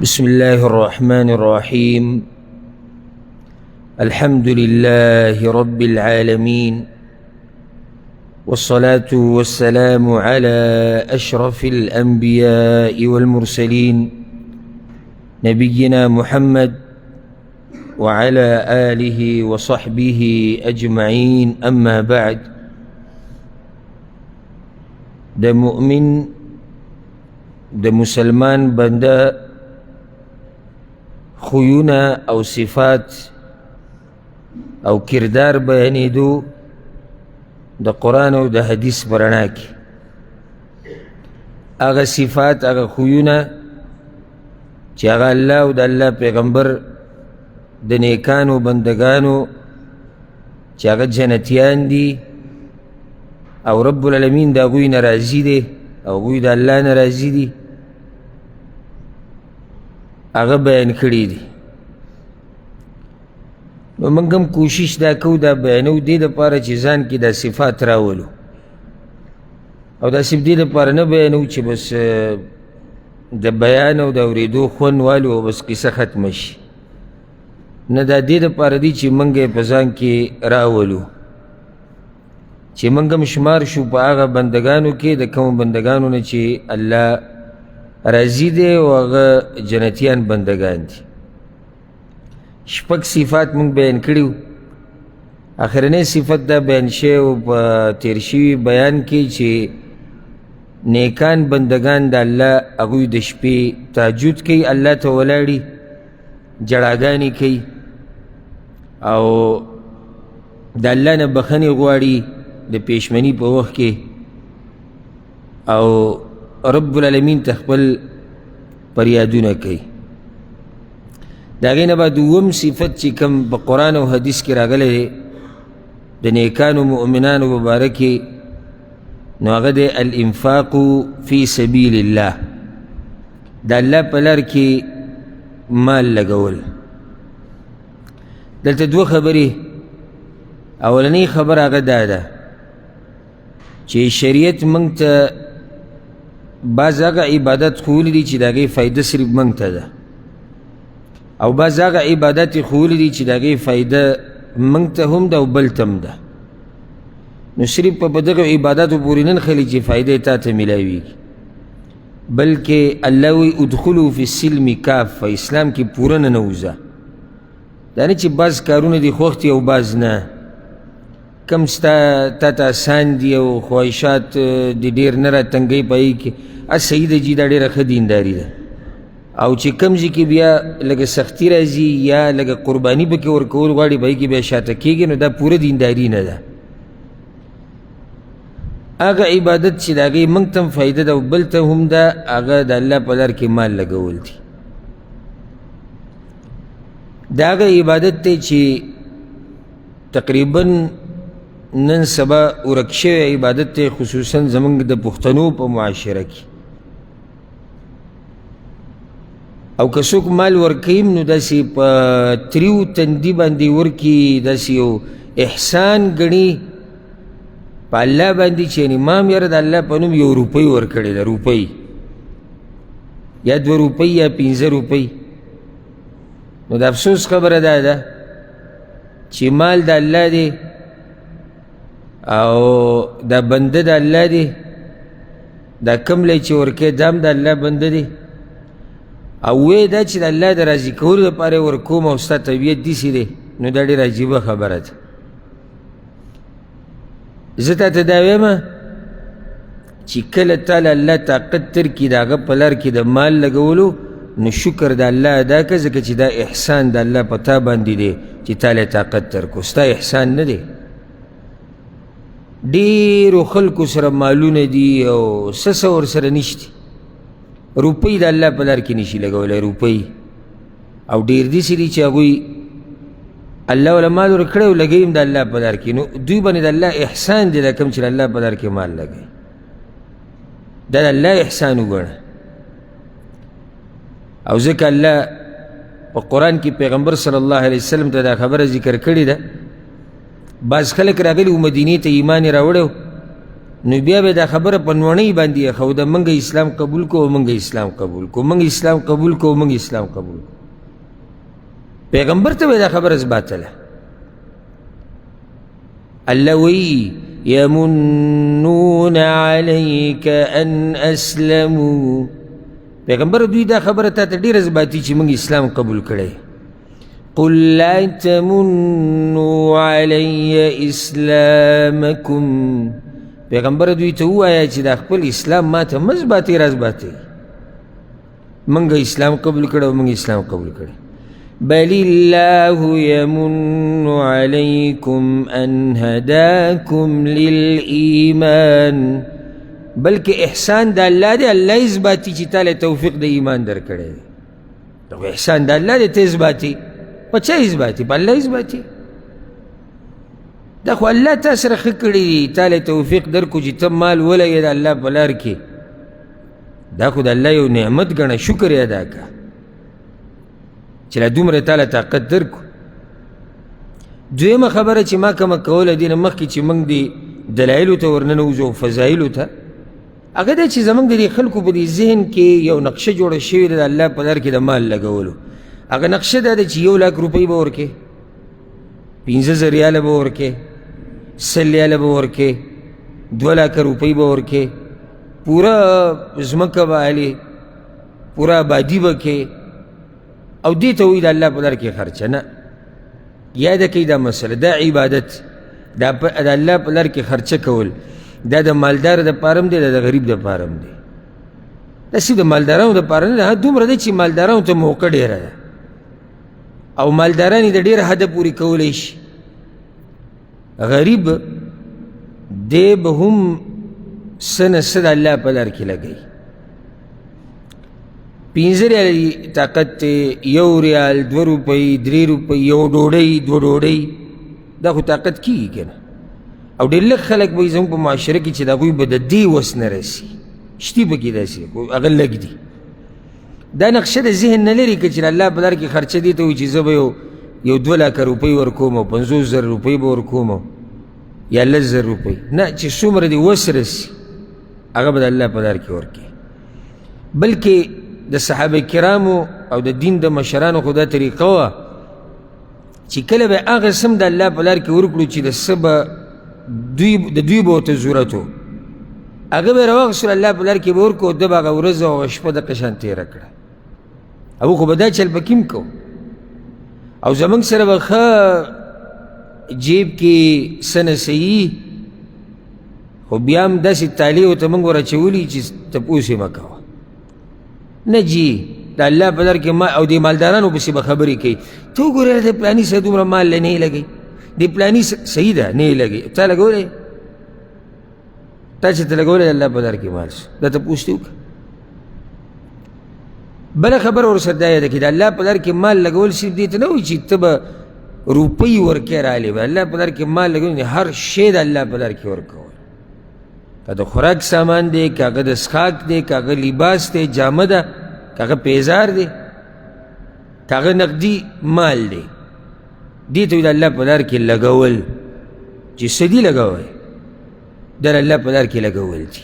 بسم الله الرحمن الرحيم. الحمد لله رب العالمين، والصلاة والسلام على أشرف الأنبياء والمرسلين، نبينا محمد وعلى آله وصحبه أجمعين. أما بعد، د مؤمن د مسلمان بنده خویونه او صفات او کردار بیانېدو د قرآن او د حدیث په رڼا کې، هغه صفات هغه خویونه چې هغه الله او د الله پیغمبر د نیکانو بندګانو چې هغه جنتیان دي او رب العالمین د هغوی نه راضي دی او هغوی د الله نه راضي دي، هغه بیان کړي دي. نو موږ هم کوشش دا کوو، دا بیانو دې دپاره چې ځان کې دا صفات راولو، او دا صرف دې دپاره نه بیانو چې بس د بیان او د اورېدو خوند والو او بس قصه ختمه شي. نه، دا دې دپاره دي چې موږ یې په ځان کې راولو، چې موږ هم شمار شو په هغه بندګانو کې د کومو بندګانو نه چې الله راضي دی او هغه جنتیان بندګان دي. شپږ صفات موږ بیان کړي وو. اخرنی صفت دا بیان شوی و په تېر شوي بیان کې چې نیکان بندګان د الله هغوی د شپې تهجد کوي، الله ته ولاړي، جړاګانې کوي او د الله نه بخښنې غواړي د پیشمني په وخت کې، او رب العالمین ته خپل فریادونه کوي. د هغې نه بعد اووم صفت چې کوم په قرآن او حدیث کې راغلی دی د نیکانو مؤمنانو په باره کې، نو هغه دی الانفاق فی سبیل الله، د الله په لار کې مال لګول. دلته دوه خبرې. اولنۍ خبره هغه دا ده چې شریعت موږ ته بعض هغه عبادت ښوولي دي چې د هغې فایده صرف موږ ته ده، او بعض هغه عبادت یې ښوولي دي چې د هغې فایده موږ ته هم ده او بل ته هم ده. نو صرف په دغو عباداتو پورې نه نښلي چې فایده یې تا ته میلاویږي، بلکې الله وایي ادخلو فی السلم کافه، اسلام کې پوره ننوځه. دا نه چې بعض کارونه دي خوښ دي او بعض نه، کم ستا تا ته اسان دي او خواهشات دي ډېر نه راتنګوي په هغې کې، صحیح ده جي، دا ډېره ښه دینداري ده. او چې کوم ځای کې بیا لږه سختي راځي یا لږه قرباني پکې ورکول غواړي، په هغې کې بیا شاته کېږي، نو دا پوره دینداري نه ده. هغه عبادت چې د هغې موږ ته هم فایده ده او بل ته هم ده، هغه د الله په لار کې مال لګول دي. دا هغه عبادت دی چې تقریبا نن سبا ورک شوی عبادت دی، خصوصا زموږ د پښتنو په معاشره کې. او که څوک مال ورکوي نو داسې په تریو تندي باندې ورکي، داسې یو احسان ګڼي په الله باندې چې یعنې ما هم یاره د الله په نوم یو روپۍ ورکړې ده، روپۍ یا دوه روپۍ یا پنځه روپۍ. نو د افسوس خبره دا ده چې مال د الله دی او دا بنده د الله دی، دا کم لی چې ورکوې دا هم د الله بنده دی، او وایې دا چې د الله د راضي کولو لپاره یې ورکوم او ستا طبیعت داسې دی، نو دا ډېره عجیبه خبره ده. زه تا ته دا وایم چې کله تا له الله طاقت درکړي د هغه په لار کې د مال لګولو، نو شکر د الله ادا کړه، ځکه چې دا احسان د الله په تا باندې دی چې تا له طاقت درکړو، ستا احسان نه دی. ډېرو خلکو سره مالونه دي او څه څه ورسره نشتي، روپۍ د الله په لار کې نشي لګولی روپۍ. او ډېر داسې دي چې هغوی الله وله مال ورکړی او لګوي هم د الله په لار کې، نو دوی باندې د الله احسان دی دا کوم چې د الله په لار کې مال لګوي، دا د الله احسان وګڼه. او ځکه الله په قرآن کې پیغمبر صلی الله علیه وسلم ته دا خبره ذکر کړې ده. بعض خلک راغلي وو مدینې ته، ایمان یې راوړی و نو بیا به دا خبره په نوڼۍ باندې ایښوده، موږ اسلام قبول کړو، موږ اسلام قبول کړو، موږ اسلام قبول کړو، موږ اسلام قبول کړو. پیغمبر ته به دا خبره زباتله. الله وایي یمنون علیک ان اسلمو. پیغمبر دوی دا خبره تا ته ډېره زباتي چې موږ اسلام قبول کړی. قل لا تمنوا علی اسلامکم. پیغمبر دوی ته ووایه چې دا خپل اسلام ما ته مه زباتئ رازباتئ، موږ اسلام قبول کړی او موږ اسلام قبول کړی. بل الله يمن عليكم أن هداكم للإيمان. بلکې احسان د الله دی، الله یې زباتي چې تا له توفیق د ایمان درکړی دی. دا خو احسان د الله دی، ته یې زباتي، په چا یې زباتي؟ په الله یې زباتي. دا خو الله تا سره ښه کړي دي، تا له توفیق درکړو چې ته مال ولګې د الله په لار کې، دا خو د الله یو نعمت ګڼه، شکر یې ادا کړه چې لا دومره تا له طاقت درکړو. دویمه خبره چې ما کومه کوله دې نه مخکې چې موږ دې دلایلو ته ورننوځو او فضایلو ته، هغه دی چې زموږ د دې خلکو په دې ذهن کې یو نقشه جوړه شوې ده د الله په لار کې د مال لګولو. هغه نقشه دا ده چې 1 لک روپۍ به ورکې، 5000 ریاله به ورکې، 100 ریاله به ورکې، 2 لکه روپۍ به ورکې، پوره ځمکه به الې، پوره آبادي به کې، او دې ته وایي د الله په لار کې خرچه. نه، یاده کوي دا مسله، دا عبادت، دا د الله په لار کې خرچه کول، دا د مالدار دپاره هم دی، دا د غریب دپاره هم دی. دا صرف د مالدارانو دپاره نه ده، دومره دی چې مالدارانو ته موقع ډېره ده او مالداران یې د ډېره حده پورې کولی شي. غریب دی به هم څه نه څه د الله په لار کې لګوي. 5 ریاله طاقت دی، 1 ریال، 2 روپۍ، 3 روپۍ، 1 ډوډۍ، 2 ډوډۍ، دا خو طاقت کېږي که نه. او ډېر لږ خلک به زموږ په معاشره کې چې د هغوی به د دې وس نه رسي، شتي پکې داسې، خو هغه لږ دي. دا نقشه د ذهن نه لري که چې د الله په لار کې خرچه دې ته وایي چې زه به یو 2 لکه روپۍ ورکوم او 50,000 روپۍ به ورکوم یا 10,000 روپۍ، نه، چې څومره دې وس رسي هغه به د الله په لار کې ورکړي. بلکې د صحابه کرامو او د دین د مشرانو خو دا طریقه وه چې کله به هغه سم د الله په لار کې ورکړو چې د څه به د دوی به ورته ضرورت و، هغه به راواخیستل الله په لار کې به ورکړو، ده به هغه ورځ او هغه شپه دقه شان تېره کړه. هغه خو به دا چل پکې هم کوو. او زموږ سره به ښه جیب کې څه نه څه خو بیا هم داسې تالې ورته موږ ور اچولي چې تپوس یې مه کوه. نه جي، د الله په لار کې ما او د مالدارانو پسې به خبرې کوي، ته وګوره د پلاني سره دومره مال له نه لګوي، د پلاني صحیح ده نه لګوي، تا لګولی، تا چې ته لګولی د الله په لار کې مال شو، دا تپوس دې وکړه. بله خبره ورسره دا یاده کړي، د الله په لار کې مال لګول صرف دې ته نه وایي چې ته به روپۍ ورکې رالې، به الله په لار کې مال لګول هر شی د الله په لار کې ورکول، که د خوراک سامان دی، که هغه د څښاک دی، که هغه لباس دی، جامه ده، که هغه پیزار دی، که هغه نقدي مال دی، دې ته د الله په لار کې لګول چې څه دي لګوی، دا د الله په لار کې لګول دي.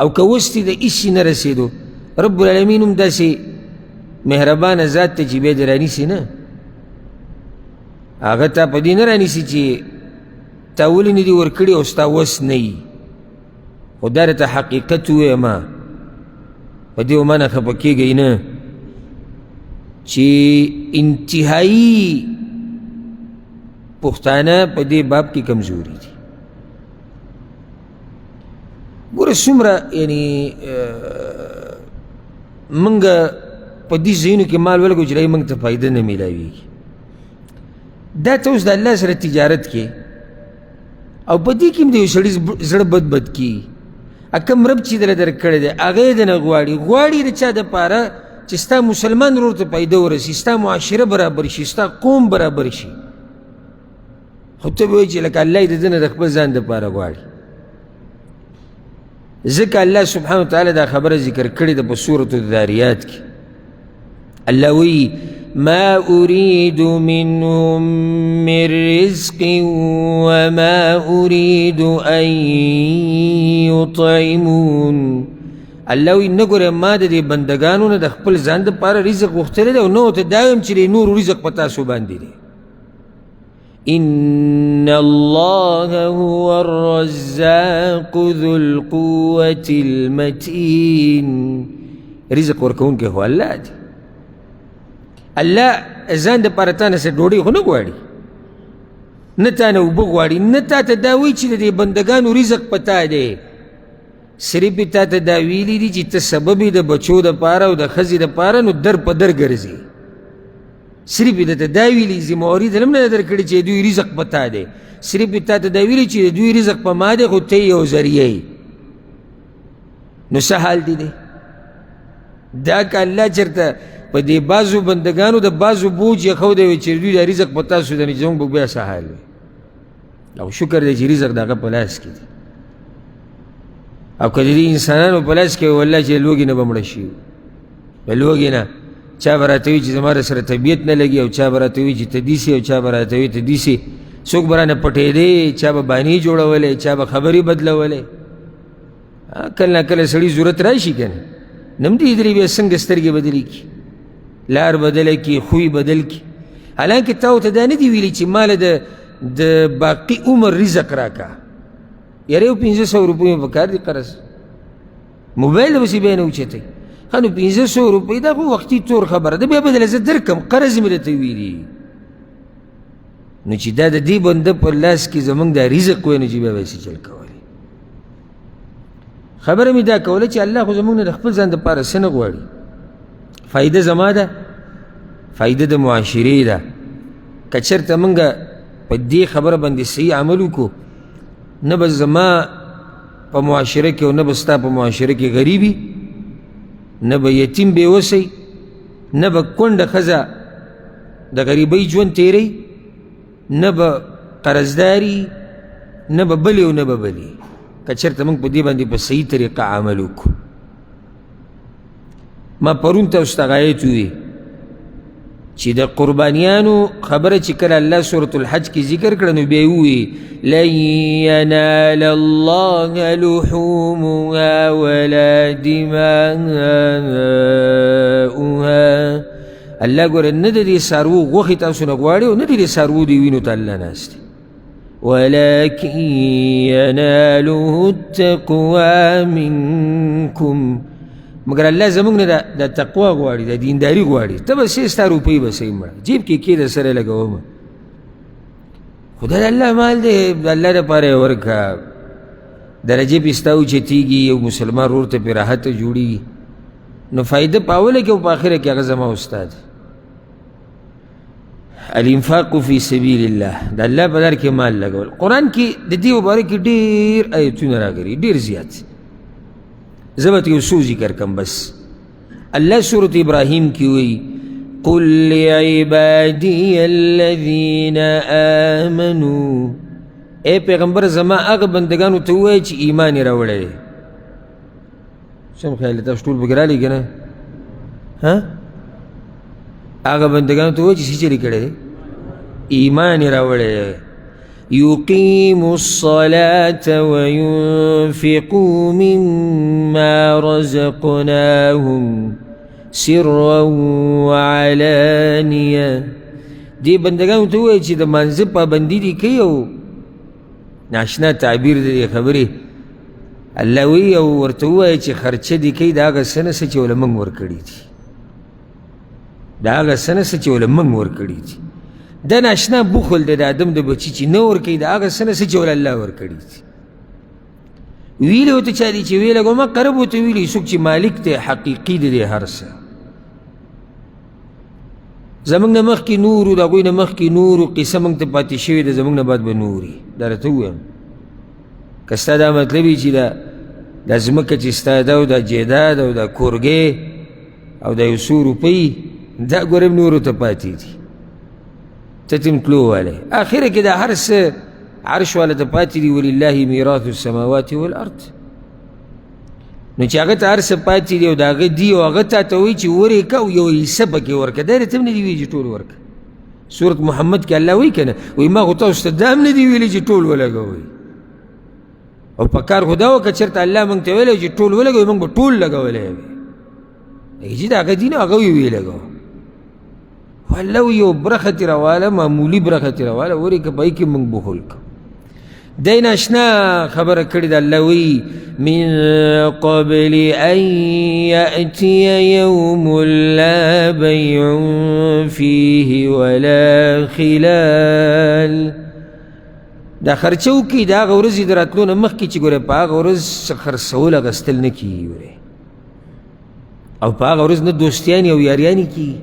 او که وس دې د هېڅ شي نه رسېدو، رب العالمین هم داسې مهربانه ذات ته چې بیا دې رانیسي نه، هغه تا په دې نه رانیسي چې تا ولې نه دي ورکړي او ستا وس نه وي، خو دا درته حقیقت ووایم، په دې ومنه خفه کېږئ نه چې انتهایی پښتانه په دې باب کې کمزوري دي. ګوره څومره یعنی موږ په دې ځایونو کې مال ولګو چې موږ ته فایده نه میلاویږي. دا ته اوس د الله سره تجارت کې او په دې کې هم د یو سړي زړه بد بد کېږي. کوم رب چې دله درکړی دی هغه یې درنه غواړي، غواړي د چا دپاره چې ستا مسلمان ورور ته فایده ورسي، ستا معاشره برابر شي، ستا قوم برابر شي. خو ته به وایې چې لکه الله یې د ده نه د خپل ځان دپاره غواړي. ځکه الله سبحانه وتعالی دا خبره ذکر کړې ده په سورة الذاریات کې. الله وایي ما اريد منهم من رزق وما اريد ان يطعمون. الله وایي نه ګوره ما د دې بندګانو نه د خپل ځان دپاره رزق غوښتلی دی او نه ورته دا وایم چې د نورو رزق په تاسو باندې دی. إن الله هو الرزاق ذو القوة المتين. رزق ورکوونکی خو الله دی. الله ځان دپاره تا نه څه ډوډۍ خو نه غواړي، نه تا نه اوبه غواړي، نه تا ته دا وایي چې د دې بندګانو رزق په تا دی. صرف یې تا ته دا ویلي دي چې ته سبب یې د بچو دپاره او د ښځې دپاره نو در په در ګرځې. صرف یې درته دا ویلي، ذمهواري درته هم نه ده درکړې چې دوی رزق په تا دی. صرف یې تا ته دا ویلي چې د دوی رزق په ما دی، خو ته یې یو ذریعه یې. نو څه حال دی دی؟ دا که الله چېرته په دې بعضو بندګانو د بعضو بوج یې ښودی وي چې دوی دا رزق په تاسو دی، نو زموږ به بیا څه حال وي؟ او شکر دی چې رزق د هغه په لاس کې دی. او که د دې انسانانو په لاس کې وي، والله چې لوږې نه به مړه شي. د لوږې نه چا به راته وي چې زما در سره طبیعت نه لګي، او چا به راته وي چې ته داسې، او چا به راته وي ته داسې. څوک به رانه پټېدی، چا به بانې جوړولې، چا به خبرې بدلولې. کله نا کله سړي ضرورت راشي که نه، نه هم دي لیدلي بیا څنګه سترګې بدلې کړي، لار بدله کړي، خوی بدل کړي. حالانکه تا ورته دا نه دي ویلي چې ماله د باقي عمر رزق راکړه. یاره یو 500 روپۍ مې پکار دي قرض، موبایل به پسې بیا نه اوچتوي. ښه نو 500 روپۍ دا خو وختي تور خبره ده، بیا به درله زه درکړم، قرض مې درته ویلي. نو چې دا د دې بنده په لاس کې زموږ دا رزق وی، نو چې بیا به یې څه چل کولی. خبره مې دا کوله چې الله خو زموږ نه د خپل ځان دپاره څه نه غواړي. فایده زما ده، فایده د معاشرې ده. که چېرته موږ په دې خبره باندې صحیح عمل وکړو، نه به زما په معاشره کې او نه به ستا په معاشره کې غریبي، نه به یتیم بې وسئ، نه به کونډه ښځه د غریبۍ ژوند تېروي، نه به قرضداري، نه به بلې او نه به بلې. که چېرته موږ په دې باندې په صحیح طریقه عمل وکړو. ما پرون تاسو ته غایت ووی چې د قربانیانو خبره چې کله الله سورة الحج کې ذکر کړه، نو بیا یې ووی لن ینال الله لحومها ولا دماؤها. الله ګوره نه د دې څاروو غوښې تاسو نه غواړي او نه د دې څاروو د وینو ته الله ناست دی. ولكن يناله التقوى منكم. مګر الله زموږ نه د تقوا غواړي، د دینداري غواړي. ته به څه ستا روپۍ به صحیح مړه جیب کې کې در سره لګوم، خو دا د الله مال دی، د الله دپاره یې ورکړه. درجې پې ستا اوچتېږي، یو مسلمان ورور ته پې راحت جوړېږي، نو فایده په اوله کې او په آخره کې هغه زما استاد. الانفاق فی سبیل الله، د الله په لار کې مال لګول. قرآن کې د دې مبارک کې ډېر آیتونه راغلي، ډېر زیات. زه به یو څو ذکر کړم بس. الله سورة ابراهیم کې وایي قل لعبادي الذین آمنوا. ای پیغمبر زما هغه بندګانو ته ووایه چې ایمان یې راوړی دی. څه خیال دی تاسو ټول پکې راغلي که نه؟ ها هغه بندګانو ته ووایه چې څه چلي کړی دی، ایمان یې راوړی دی. يقيموا الصلاة وينفقوا مما رزقناهم سرا وعلانية. دې بندګانو ته ووایه چې د مانځه پابندي دي کوي، او ناشنا تعبیر دی دې خبرې. الله وایي او ورته ووایه چې خرچه دي کوي د هغه څه نه څه چې له موږ ورکړي دي، د هغه څه نه څه چې له موږ ورکړي دي. دا ناشنا بخل دی د آدم د بچي چې نه ورکوي د هغه څه نه څه چې له الله ورکړي دي. ویلي ورته چا دي چې ویې لګوه، ما قرب ورته ویلي څوک چې مالک دی حقیقي دی د هر څه. زموږ نه مخکې نورو، د هغوی نه مخکې نورو قصه موږ ته پاتې شوې ده، زموږ نه بعد به نوري. دا راته ووایم که ستا دا مطلب وي چې دا ځمکه چې ستا ده او دا جایداد او دا کورګی او دا یو څو روپۍ، دا ګوره نورو ته پاتې دي، ته ترې هم تلو والی. اخره کې دا هر څه عرش والا ته پاتې دي. ولله میراث السماوات والارض. نو چې هغه ته هر څه پاتې دي او د هغه دي او هغه تا ته وایي چې ورې که او یو حصه پکې ورکړه، دا درته هم نه دي ویلي چې ټول ورکړه. سورت محمد کې الله وایي که نه، وایي ما خو تاسو ته دا هم نه دي ویلي چې ټول ولګوئ. او په کار خو دا وکړه چېرته الله موږ ته ویلی چې ټول ولګوئ، موږ به ټول لګولی وي، لکه چې د هغه دي نو هغه یې ویې لګوه. الله وایي یو برخه ترې راواله، معمولي برخه ترې راواله، ورې که په هغې کې موږ بخل کړو. دی ناشنا خبره کړې ده. الله وایي من قبل أن يأتي يوم لا بيع فيه ولا خلال. دا خرچه وکړي د هغه ورځې د راتلو نه مخکې چې ګوره په هغه ورځ څه خرڅول اخیستل نه کېږي ګورې، او په هغه ورځ نه دوستیانې او یاریانې کېږي.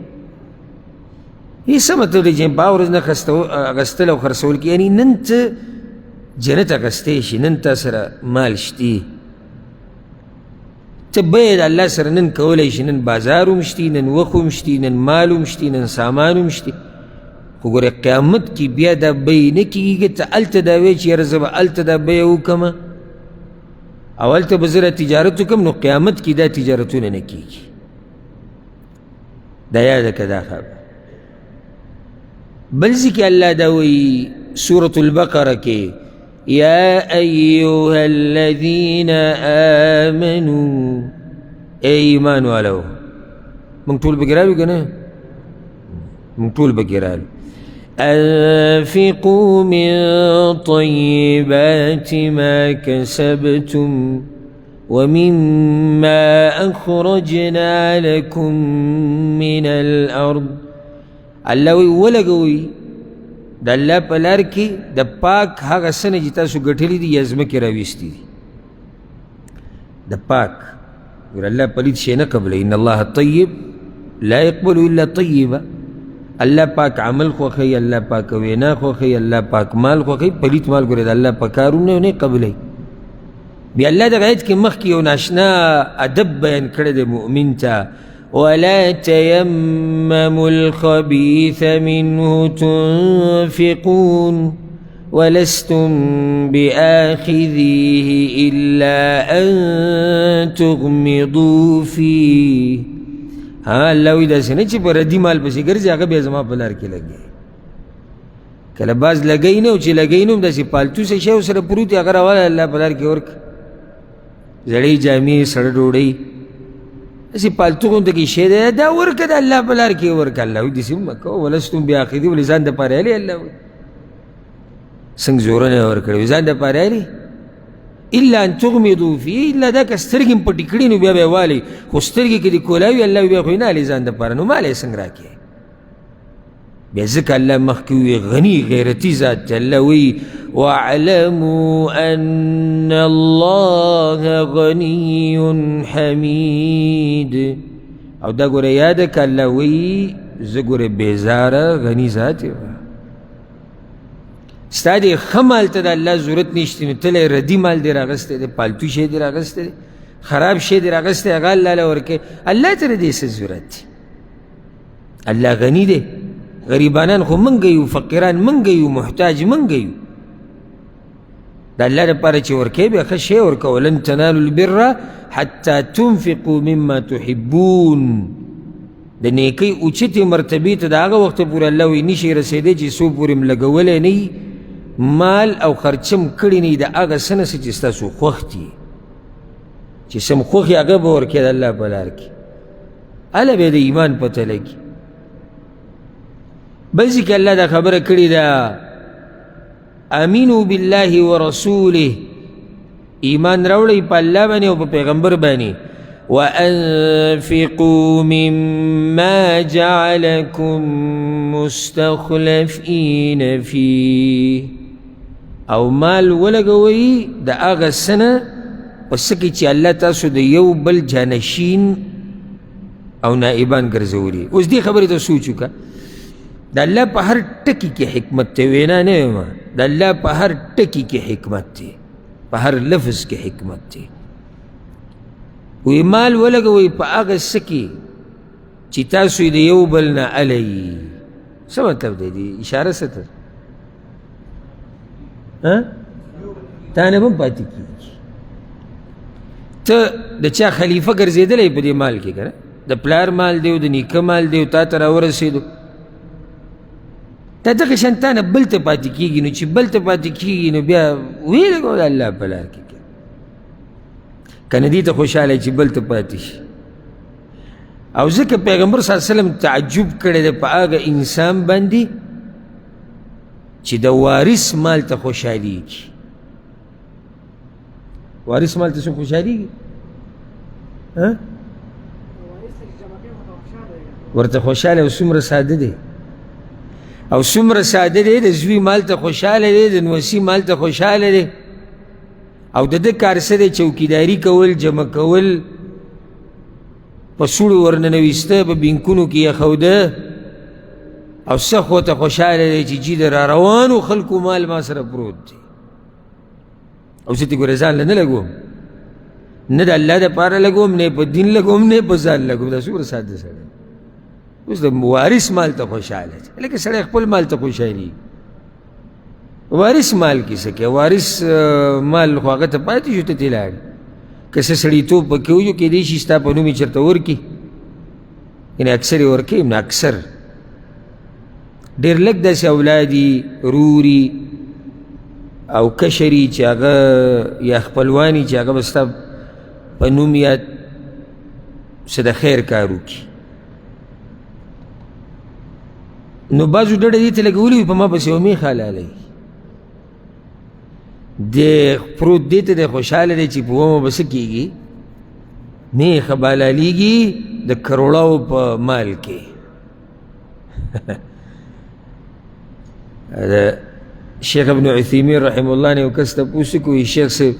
هېڅ څه مطلب دی چې په هغه ورځ نه اخیستل او خرڅول کېږي. یعنې نن ته جنت اخیستی شي، نن تا سره مال شتي، ته بیه د الله سره نن کولی شي، نن بازار هم شتي، نن وخت هم شتي، نن مال هم شتي، نن سامان هم شتي، خو ګوره قیامت کې بیا دا بیې نه کېږي. ته هلته دا وایې چې یاره زه به هلته دا بیه وکړم او هلته به زه دا تجارت وکړم، نو قیامت کې دا تجارتونه نه کېږي. دا یاده که دا خبره. بل ځای کې الله دا وایي سورة البقره کې یا ایها الذین آمنو، ای ایمان والو، موږ ټول پکې راوي که نه؟ موږ ټول پکې رالو. أنفقوا من طيبات ما كسبتم ومما أخرجنا لكم من الأرض. الله وایي ولګوئ د الله په لار کې د پاک هغه څه نه چې تاسو ګټلي دي یا ځمکې راویستي دي. د پاک ګوره الله پلیت شی نه قبلوي، ان الله طیب لا يقبل الا طیبا. الله پاک عمل خوښوي، الله پاک وینا خوښوي، الله پاک مال خوښوي. پلیت مال ګوره د الله په کارونه نه قبلوي. بیا الله دغه آیت کې مخکې یو ناشنا ادب بیان کړی دی مؤمن ته، ولا تيمموا الخبيث منه تنفقون ولستم بآخذيه إلا أن تغمضوا فيه. ها الله وایي داسې نه چې په ردي مال پسې ګرځي، هغه بیا زما په لار کې لګوي. کله باز لګوي نه، او چې لګوي نه هم داسې پالتو څه شی ورسره پروت وي، هغه راواله الله په لار کې ورکړه. زړې جامې، سړه ډوډۍ، داسې پالتو غونته کې شی دی، دا ورکړه د الله په لار کې ورکړه. الله وایي داسې مه کوه، ولستم بآخذيه، ولې ځان دپاره یې الله وایي څنګه زورونه یې ورکړې، ځان دپاره یې الا ان تغمضوا فيه، الا دا که سترګې مې پټې کړي نو بیا به یې والي، خو سترګې که دې کولاوي الله بیا خو یې نه الي ځان دپاره، نو مال یې څنګه راکړې؟ بیا ځکه الله مخکې ووایي غني غیرتي ذات دی. الله وایي واعلموا ان الله غني حمید. او دا ګوره یاده که الله وایي زه ګوره بېزاره غني ذات یم، ستا دې ښه مال ته د الله ضرورت نشته، نو ته له ردي مال دې راغستی دی، پالتو شی دې راغستی دی، خراب شی دې راغستی، هغه الله له ورکوي، الله ته د دې څه ضرورت دی؟ الله غني دی، غریبانان خو مونږ یو، فقیران مونږ یو، محتاج مونږ یو. د الله دپاره چې ورکوې بیا ښه شی ورکوه. ولن تنالوا البر حتی تنفقوا مما تحبون. د نیکۍ اوچتې مرتبې ته د هغه وخته پورې الله وایي نشي رسېدی چې څو پورې م لګولی نه وي مال او خرچه م کړې نه وي د هغه څه نه څه چې ستاسو خوښ دي، چې څه م خوښ وي هغه به ورکوې د الله په لار کې، هله به د ایمان پته لګي. بل ځای کې الله دا خبره کړې ده امینو بالله ورسوله، ایمان راوړئ په الله باندې او په پیغمبر باندې، وأنفقوا مما جعلكم مستخلفين فيه. او مال ولګوئ د هغه څه نه په څه کې چې الله تاسو د یو بل جانشین او نائبان ګرځولي. اوس دې خبرې ته سوچ وکړه، د الله په هر ټکي کې حکمت دی، وینا نه یم، د الله په هر ټکي کې حکمت دی، په هر لفظ کې حکمت دی. وی مال ولګوئ په هغه څه کې چې تاسو یې د یو بل نه الئ. څه مطلب دی؟ دې اشاره څه ته؟ تا نه به هم پاتې کېږي. ته د چا خلیفه ګرځېدلی په دې مال کې که نه، د پلار مال دی او د نیکه مال دی او تا ته راورسېدو، دا دغه شان تا نه بل ته پاتې کېږي. نو چې بل ته پاتې کېږي نو بیا ویې لګوه د الله په لار کې، که نه دې ته خوشحاله چې بل ته پاتې شي. او ځکه پیغمبر صلی الله علیه وسلم تعجب کړی دی په هغه انسان باندې چې د وارث مال ته خوشحالېږي. وارث مال ته څوک خوشحالېږي؟ ورته خوشحاله او څومره ساده دی، او څومره ساده دی، د زوی مال ته خوشحاله دی، د نوسي مال ته خوشحاله دی، او د ده کار څه دی؟ چوکیداري کول، جمع کول، په سوړو ورننویسته، په بینکونو کې یې ښوده، او سخت ورته خوشحاله دی چې جي د را روانو خلکو مال ما سره پروت دی، او زه ترې ګوره ځان له نه لګوم، نه د الله دپاره لګوم، نه په دین لګوم، نه په ځان لګوم. دا څومره ساده سړی اوس د وارث مال ته خوشحاله دی، لکه سړی خپل مال ته خوشحالېږي. وارث مال کې څه کوي؟ وارث مال خو هغه ته پاتې شو، ته ترې لاړې. که څه سړیتوب پکې وي، کېدای شي ستا په نوم یې چېرته ورکړي، یعنې اکثر یې ورکوي نه، اکثر ډېر لږ داسې اولادي روري او کشري چې هغه یا خپلواني چې هغه به ستا په نوم یا څه د خیر کار وکړي. نو بعضو ډډه دې ته لګولي وي، په ما پسې یوه مېښه حلالوي، دی پروت دې ته دی خوشحاله دی چې په ومه به څه کېږي، مېښه به حلالېږي د کروړاو په مال کې. شیخ ابن عثیمین رحم الله نه یو کس تپوس وکړو، شیخ صاحب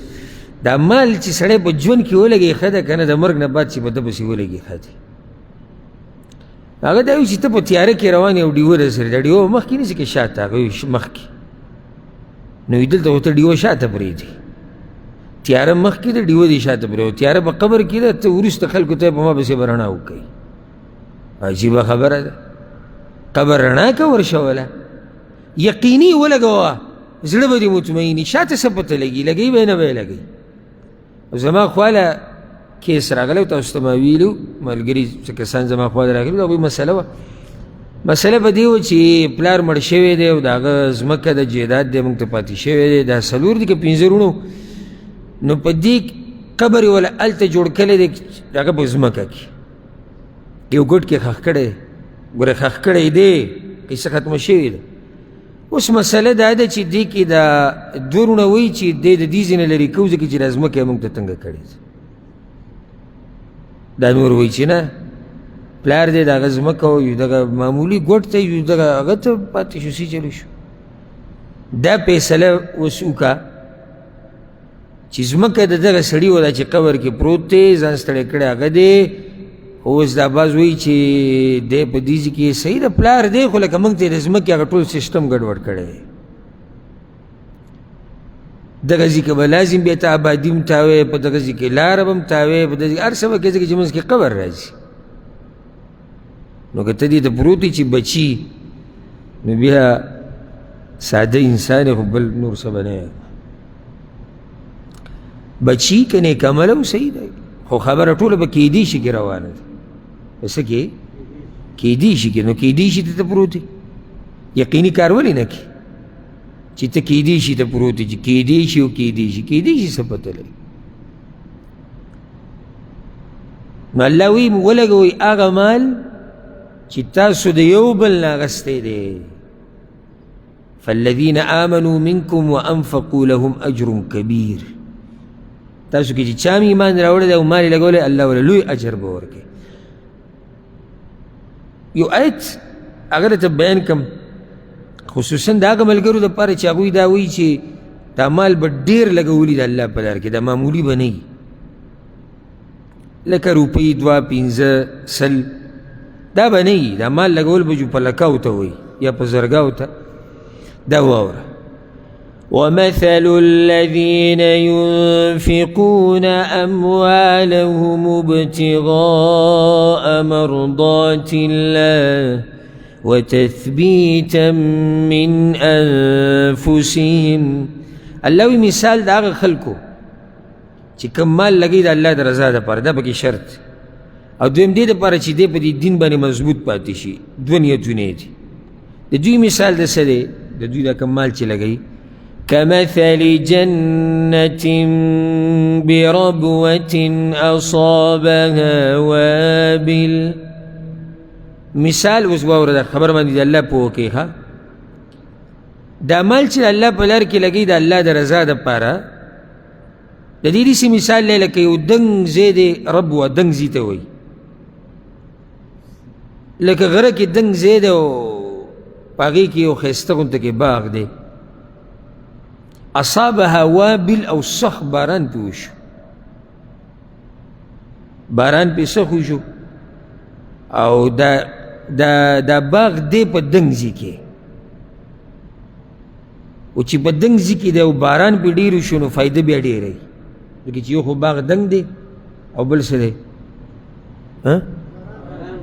دا مال چې سړی په ژوند کې ولګوي ښه ده که نه د مرګ نه بعد چې په ده پسې ولګي ښه دی؟ هغه دا وایي چې ته په تیاره کې روان یې او ډیوه در سره ده، ډیوه مخکې نیسې که شاته؟ هغه وایي مخکې. نو وایي دلته خو ته ډیوه شاته پرېږدي، تیاره مخکې ده، ډیوه دې شاته پرېږدي، تیاره په قبر کې ده، ته وروسته خلکو ته په ما پسې به رڼا وکړي. عجیبه خبره ده، قبر رڼا که ورشوله، یقیني ولګوه، زړه به دې مطمئني، شاته څه پته لګي، لګوي به یې نه به یې لګوي. زما خواله کیس راغلی، تاسو ته ما ویلو ملګري څه کسان زما خواله راغلي، د هغوی مسله وه. مسله په دې وه چې پلار مړ شوی دی او د هغه ځمکه د جایداد دی موږ ته پاتې شوی دی، دا څلور دي که پنځه وروڼو، نو په دې قبر یې وله هلته جوړ کړی دی، د هغه په ځمکه کې یو ګوټ کې ښخ کړی، ګوره ښخ کړی دی، قصه ختمه شوې ده. اوس مسله دا ده چې دې کې دا دوه وروڼه وایي چې دی د دې ځای نه لرې کوو، ځکه چې دا ځمکه یې موږ ته تنګه کړې ده. دا نور وایي چې نه، پلار دی د هغه ځمکه او یو دغه معمولي ګوټ ته یو دغه هغه ته پاتې شو، څه چلو شو. دا فیصله اوس وکړه چې ځمکه د دغه سړي وه چې قبر کې پروت دی، ځان ستړی کړی هغه دی. خو اوس دا باز وایي چې دی په دې ځای کې صحیح ده، پلار دی، خو لکه موږ ته یې د ځمکې هغه ټول سیستم ګډوډ کړی دی. دغه ځای کې به لازم بیا ته آبادي هم تاوې، په دغه ځای کې لاره به هم تاوې، په دغه ځای کې هر څه به کوې، ځکه چې منځ کې قبر راځي. نو که ته دې ته پروت یې چې بچي، نو بیا ساده انسان یې، خو بل نور څه به نه یې. بچي که نیک عمله هم صحیح دی، خو خبره ټوله به کیدی شي کې روانه ده. په څه کې؟ کیدی شي کې. نو کیدی شي ته ته پروت یې، یقیني کار ولې نه کوې چې ته کیدی شي ته پروت یې، چې کیدی شي او کیدی شي، کیدی شي څه پته لري. نو الله وایي ولګوئ هغه مال چې تاسو د یو بل نه اخیستی دی. فالذین آمنوا منکم وانفقوا لهم اجر کبیر. تاسو کې چې چا هم ایمان راوړی دی او مال یې لګولی، الله وله لوی اجر به ورکوي. یو آیت هغه درته بیان کړم، خصوصا د هغه ملګرو دپاره چې هغوی دا وایي چې دا مال به ډېر لګولي د الله په لار کې، دا معمولي به نه وي، لکه روپۍ دوه پنځه سل دا به نه وي، دا مال لګول به جو په لکاو ته وایي یا په زرګاو ته. دا واوره: ومثل الذين ينفقون أموالهم ابتغاء مرضات الله وتثبيتا من أنفسهم. الله وی مثال د هغه خلکو چې کوم مال لګوي د الله د رضا دپاره، دا پکې شرط. او دویم دې دپاره چې دی په دې دین باندې مضبوط پاتې شي. دوه نیتونه یې دي. د دوی مثال د څه دی؟ د دوی دا کوم مال چې لګوي، كمثل جنة بربوة أصابها وابل. مثال اوس واوره، دا خبر باندې د الله پوه کوي. ښه، دا مال چې د الله په لار کې لګوي د الله د رضا دپاره، د دې داسې مثال دی لکه یو دنګ ځای دی، ربوه دنګ ځای ته وایي، لکه غره کې دنګ ځای دی او په هغې کې یو ښایسته غونته کې باغ دی. اصابها وابل، او سخت باران پې وشو، باران پې سخت وشو، او دا دا دا باغ دی په دنګ ځای کې، او چې په دنګ ځای کې دی او باران پې ډېر وشو نو فایده بیا ډېره وي، ځکه چې یو خو باغ دنګ دی او بل څه دی،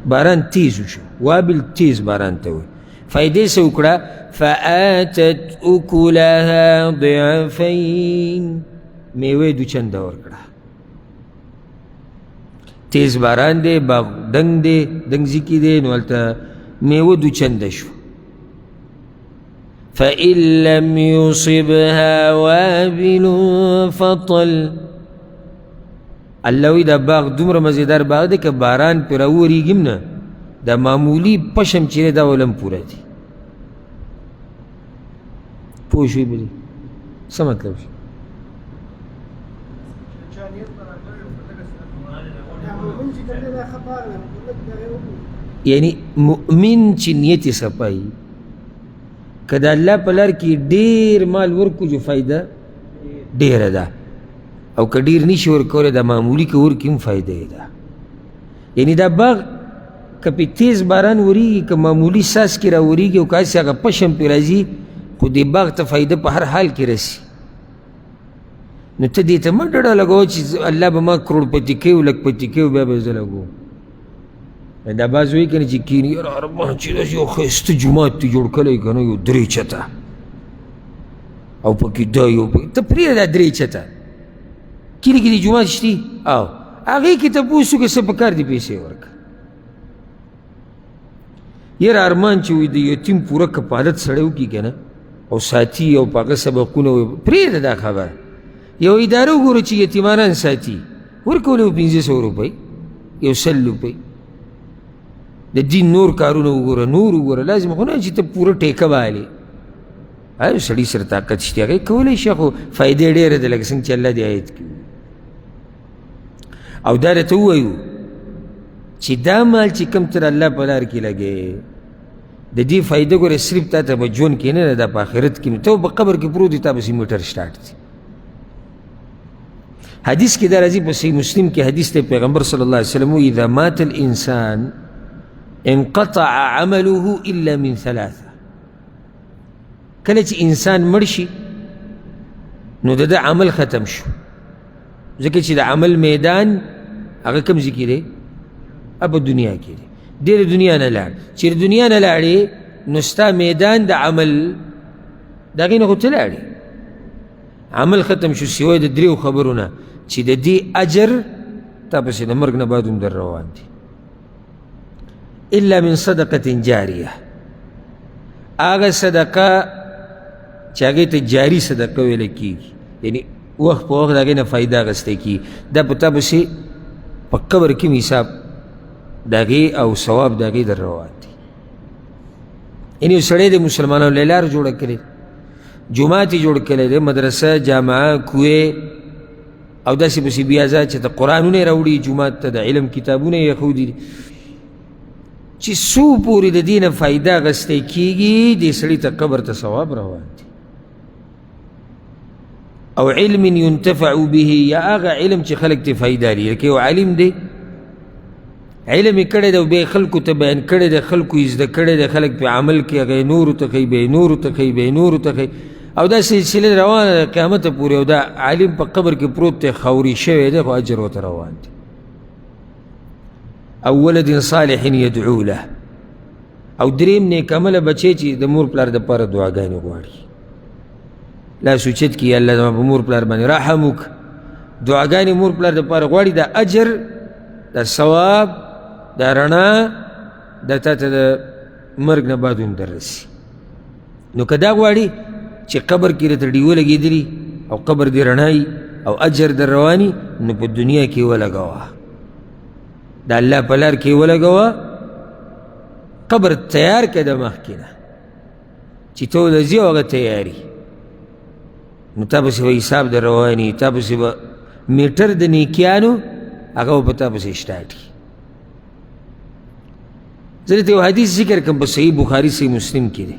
باران تیز وشو، وابل تیز باران ته وایي. فایدې څه وکړه؟ فآتت أکلها ضعفین، میوې دوچنده ورکړه. تیز باران دی، باغ دنګ دی، دنګ ځای کې دی، نو هلته میوه دوچنده شو. فإن لم يصبها وابل فطل. الله وایي دا باغ دومره مزیدار باغ دی که باران پرې راوورېږي هم نه، دا معمولي پشم چې دی دا ولم پوره دی. پوه شوې په دې څه مطلب شو؟ یعنی مؤمن چې نیت یې صفایي، که د الله په لار کې ډېر مال ورکړو جو فایده ډېره ده، او که ډېر نشي ورکولی دا معمولي که ورکړي هم فایده یې ده. یعنی دا باغ که پې تیز باران ورېږي، که معمولي څاڅکي راورېږي، او که هسې هغه پشم پرې راځي، خو دې باغ ته فایده په هر حال کې رسي. نو ته دې ته مه ډډه لګوه چې الله به ما کروړپتي کوي او لکپتي کوي او بیا به زه لګوم. دا بعض وایي که نه چې کښېني، یاره ارمان چې داسې یو ښایسته جومات دې جوړ کړی که نه، یو درې چته او پکې دا یو پکې، ته پرېږده دا درې چته، کلي کې دې جومات شتي او هغې کې تپوس وکړه څه په کار دي پیسې ورکړه. یاره ارمان چې وایي د یتیم پوره کفالت سړی وکړي که نه، او ساتي او په هغه سبقونه وایي، پرېږده دا خبره. یو اداره وګوره چې یتیمانان ساتي، ورکولې یو 500 روپۍ، یو 100 روپۍ. د دین نور کارونه وګوره، نور وګوره، لازم خو نه چې ته پوره ټیکه والې. هر سړي سره طاقت شته، هغه کولی شي، خو فایدې ډېره ده، لکه څنګه چې الله دې آیت کې. او دا راته ووایو چې دا مال چې کوم تر الله په لار کې لګې، د دې فایده ګوره صرف تا ته په ژوند کې نه ده، دا په آخرت کې، ته په قبر کې پروت یې، تا پسې موټر سټارټ دی. حدیث کې دا راځي په صحیح مسلم کې حدیث دی، پیغمبر صلی الله علیه وسلم وایي اذا مات الانسان انقطع عمله الا من ثلاثه. کله چې انسان مړ شي نو د ده عمل ختم شو، ځکه چې د عمل میدان هغه کوم ځای کې دی؟ په دنیا کې دی. دی د دنیا نه لاړ، چې د دنیا نه لاړې نو ستا میدان د عمل د هغې نه خو ته لاړې، عمل ختم شو سوی د دریو خبرو نه چې د دې اجر تا پسې د مرګ نه بعد هم در روان دی. الا من صدقة جاریه، هغه صدقه چې هغې ته جاري صدقه ویل کېږي، یعنی وخت په وخت د هغې نه فایده اخیستی کېږي، دا په تا پسې په قبر کې هم حساب د هغې او ثواب د هغې در روان دی. یعنی یو سړی د مسلمانانو له لار جوړه کړې، جومات یې جوړ کړی دی، مدرسه، جامعه، کوې او داسې پسې بیا ځه چې د قرآنونه یې راوړي جومات ته، د علم کتابونه یې ایښودي دي، چې څو پورې د دې نه فایده اخیستی کېږي دې سړي ته قبر ته ثواب روان دی. او علم ينتفع به، یا هغه علم چې خلک ته فایده لري، لکه یو عالم دی علم یې کړی دی او بیا یې خلکو ته بیان کړی دی، خلکو یې زده کړی دی، خلک په عمل کې هغه یې نورو ته ښیي، بیا یې نورو ته ښیي، بیا یې نورو ته ښیي، او دا سلسله روانه ده قیامته پورې، او دا عالم په قبر کې پروت دی، خاورې شوی دی، خو اجر ورته روان دی. او ولد صالح یدعو له، او دریم نیک عمله بچی چې د مور پلار دپاره دعاګانې غواړي، لاس اوچت کړي، الله زما په مور پلار باندې رحم وکړه. دعاګانې مور پلار دپاره غواړي، دا اجر، دا ثواب، دا رڼا دا تا ته د مرګ نه بعد هم دررسي. نو که دا غواړي چې قبر کې درته ډیوه لګېدلي او قبر دې رڼایي او اجر در رواني، نو په دنیا کې ولګوه، د الله په لار کې ولګوه، قبر تیار که د مخکې نه چې ته ولځي او هغه تیاري، نو تا پسې به حساب در رواني، تا پسې به میټر د نیکیانو هغه به په تا پسې سټارټ کړي. زه درته یو حدیث ذکر کوم، په صحیح بخاري صحیح مسلم کې دی.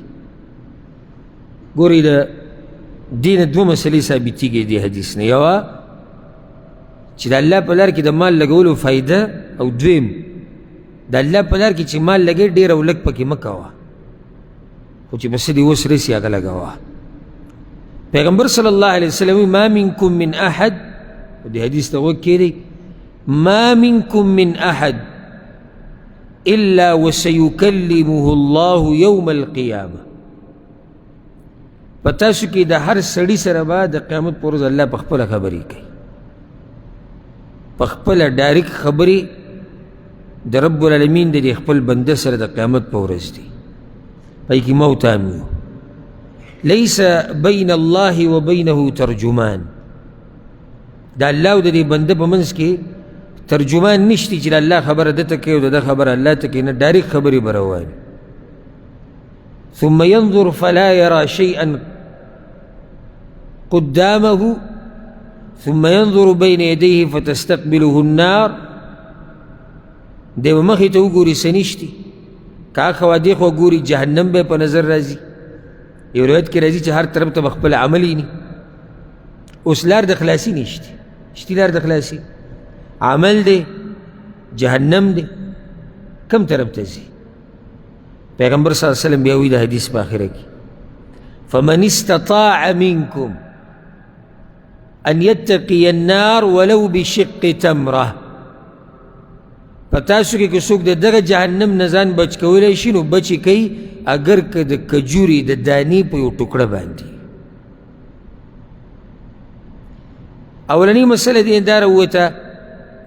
ګورئ د دې نه دوه مسلې ثابتېږي دې حدیث نه. یوه چې د الله په لار کې د مال لګولو فایده، او دویم د الله په لار کې چې مال لګې ډېر او لږ پکې مه کوه، خو چې په څه دې وس رسي هغه لګوه. پیغمبر صلی الله علیه وسلم ما منکم من احد، دې حدیث ته غوږ کښېږدئ، ما منکم من احد الا وسيكلمه الله يوم القيامه. په تاسو کې د هر سړي سره به د قیامت پر ورځ الله په خپله خبرې کوي، په خپله ډایرک خبرې د رب العالمین د دې خپل بنده سره د قیامت په ورځ دي. پای کې موت هم یو، لیس بین الله و بینه ترجمان، د الله او د دې بنده په منځ کې ترجمان نشتی چې د الله خبره ده ته کوي او د ده خبره الله ته کوي، نه، ډایرک خبرې به روانې. ثم ينظر فلا يرى شيئا قدامه ثم ينظر بين يديه فتستقبله النار. دی به مخې ته وګوري څه نشتي، که هاخوا دې خوا ګوري جهنم به په نظر راځي. یو روایت کې راځي چې هر طرف ته به خپل عمل ویني. اوس لار د خلاصي نشتي، شتي لار د خلاصي، عمل دی جهنم دی، کم طرف ته ځي؟ پیغمبر صلی الله علیه وسلم بیا وایي د حدیث په آخره کې فمن استطاع منکم ان یتقی النار ولو بشق تمره. په تاسو کې که څوک د دغه جهنم نه ځان بچ کولی شي نو بچ یې کوي، اګر که د کجوري د دانې په یو ټوکړه باندې. اولنۍ مسله دې دا راووته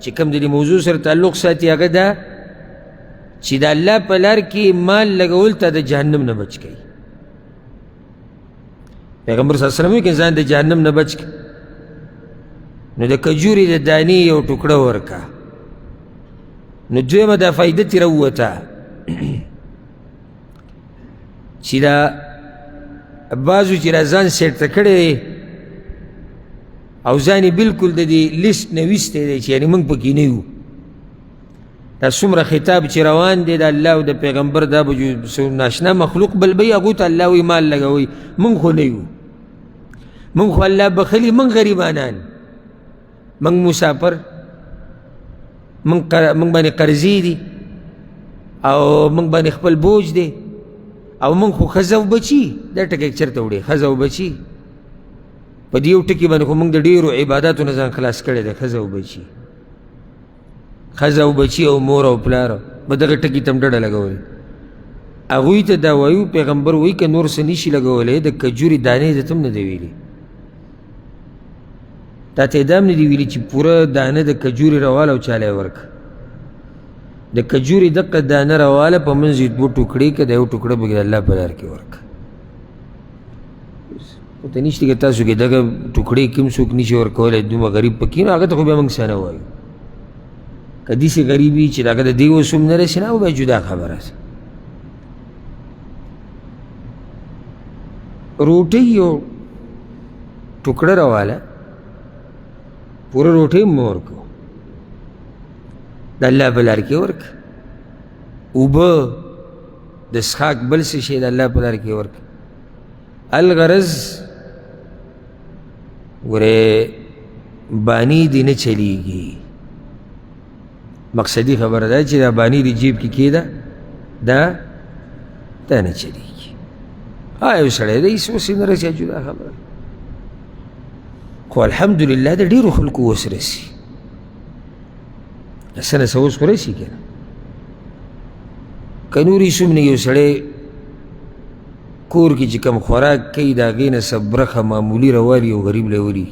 چې کوم د دې موضوع سره تعلق ساتي، هغه دا چې د الله په لار کې مال لګول ته د جهنم نه بچ کوي. پیغمبر صلی الله علیه وسلم وایي که ځان د جهنم نه بچ کړي نو د کجوري د دانې یو ټوکړه ورکړه. نو دویمه دا فایده ترې راووته چې دا بعضو چې دا ځان سیټ کړی دی او ځان یې بلکل د دې لیست نه ویستی دی چې یعنې موږ پکې نه یو، دا څومره خطاب چې روان دی د الله او د پیغمبر، دا به ناشنا مخلوق بل به هغو ته الله وایي مال لګوئ، موږ خو نه یو، موږ خو الله بخښلي، موږ غریبانان، موږ مسافر، موږ باندې قرضې دي او موږ باندې خپل بوج دی، او موږ خو ښځه او بچي، دا ټکی چېرته وړي؟ ښځه او بچي په دې یو ټکي باندې خو موږ د ډېرو عباداتو نه ځان خلاص کړی دی. ښځه او بچي، ښځه او بچي او مور او پلار په دغه ټکي ته هم ډډه لګولې. هغوی ته دا وایو، پیغمبر وایي که نور څه نشي لګولی د کجوري دانې درته هم نه دی ویلي، تا ته یې دا هم نه دی ویلي چې پوره دانه د کجوري راواله او چاله یې ورکړه. د کجوري دقه دانه راواله، په منځ یې دوه ټوکړې که د یو ټوکړه به د الله په لار کې ورکړه. ته نشته که تاسو کې دغه ټوکړې کوم څوک نشي ورکولی، دومره غریب پکې، نو هغه ته خو بیا موږ څه نه وایو. که داسې غریب وي چې هغه د دې وس هم نه رسي، نه بیا جدا خبره ده. روټۍ یو ټوکړه راواله، پوره روټۍ هم مه ورکوه، د الله په لار کې ورکړه. اوبه د څښاک بل څه شی د الله په لار کې ورکړه. الغرض ګورې بانی دې نه چلیږي. مقصدي خبره ده چې دا بانی دې جیب کې کېده، دا دا نه چلیږي. یو سړی دی هېڅ وس یې نه رسي، جدا خبره، خو الحمدلله د ډېرو خلکو وس رسي، څه نه څه وس خو رسي که نه. که نور هېڅ هم نه، یو سړی کور کې چې کوم خوراک کوي د هغې نه څه برخه معمولي روالي او غریب له ولي،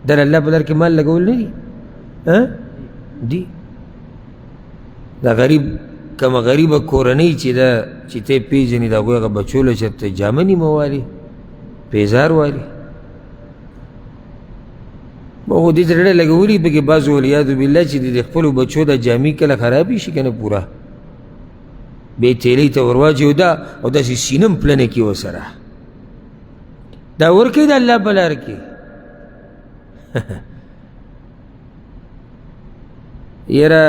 دا د الله په لار کې مال لګول نه دي؟ دي. دا غریب کومه غریبه کورنۍ چې ده چې ته یې پېژنې، د هغوی هغه بچو له چېرته جامه نیمه والي، پیزار والي، ما خو دې ته ډېره لګولي پکې بعضو والعیاذ بالله چې د خپلو بچو دا جامې کله خرابې شي که نه پوره بیا یې تیلۍ ته ور واچوي دا او داسې سینه هم پلنه کړي ورسره دا ورکوي د الله په لار کې. یاره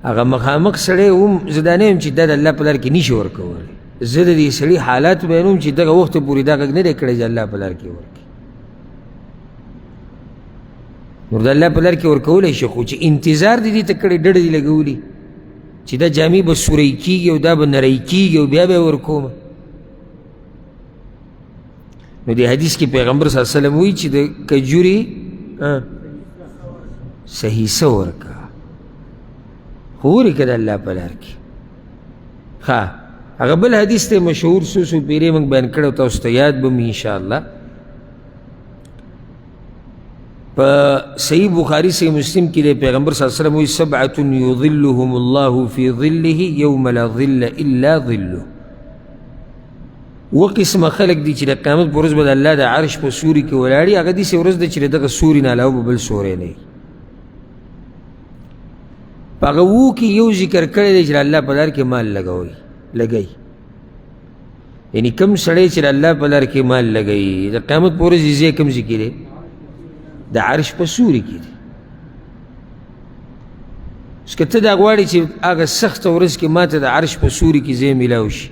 هغه مخامخ سړی هم زه دا نه یم چې دا د الله په لار کې نشي ورکولی، زه د دې سړي حالات بیانوم چې دغه وخته پورې دا غږ نه دی کړی چې الله په لار کې ورکړي. نور د الله په لار کې ورکولی شي، خو چې انتظار دې دې ته کړی، ډډه دې لګولي چې دا جامې به سورۍ کېږي او دا به نرۍ کېږي او بیا به یې ورکوم. نو دې حدیث کې پیغمبر صلی الله علیه وسلم وایي چې د کجوري صحیح څه ورکړه، خو ورکړه د الله په لار کې. ښه هغه بل حدیث دی مشهور، څو څو پیرې موږ بیان کړی، تاسو ته یاد به وي انشاءالله. په صحیح بخاري صحیح مسلم کې دی پیغمبر صلی الله علیه وسلم وایي سبعة یظلهم الله فی ظله یوم لا ظل الا ظله. اووه قسمه خلک دي چې د قیامت په ورځ به د الله د عرش په سوري کې ولاړ وي، هغه داسې ورځ ده چې د دغه سوري نه علاوه به بل سوری نه وي. په هغه اوو کې یو ذکر کړی دی چې د الله په لار کې مال لګوي، یعنی کم سړی چې د الله په لار کې مال لګوي د قیامت په ورځ یې ځای کوم ځای کې دی؟ د عرش په سوري کې دی. اوس که ته دا غواړې چې هغه سخته ورځ کې ما ته د عرش په سوري کې ځای میلاو شي،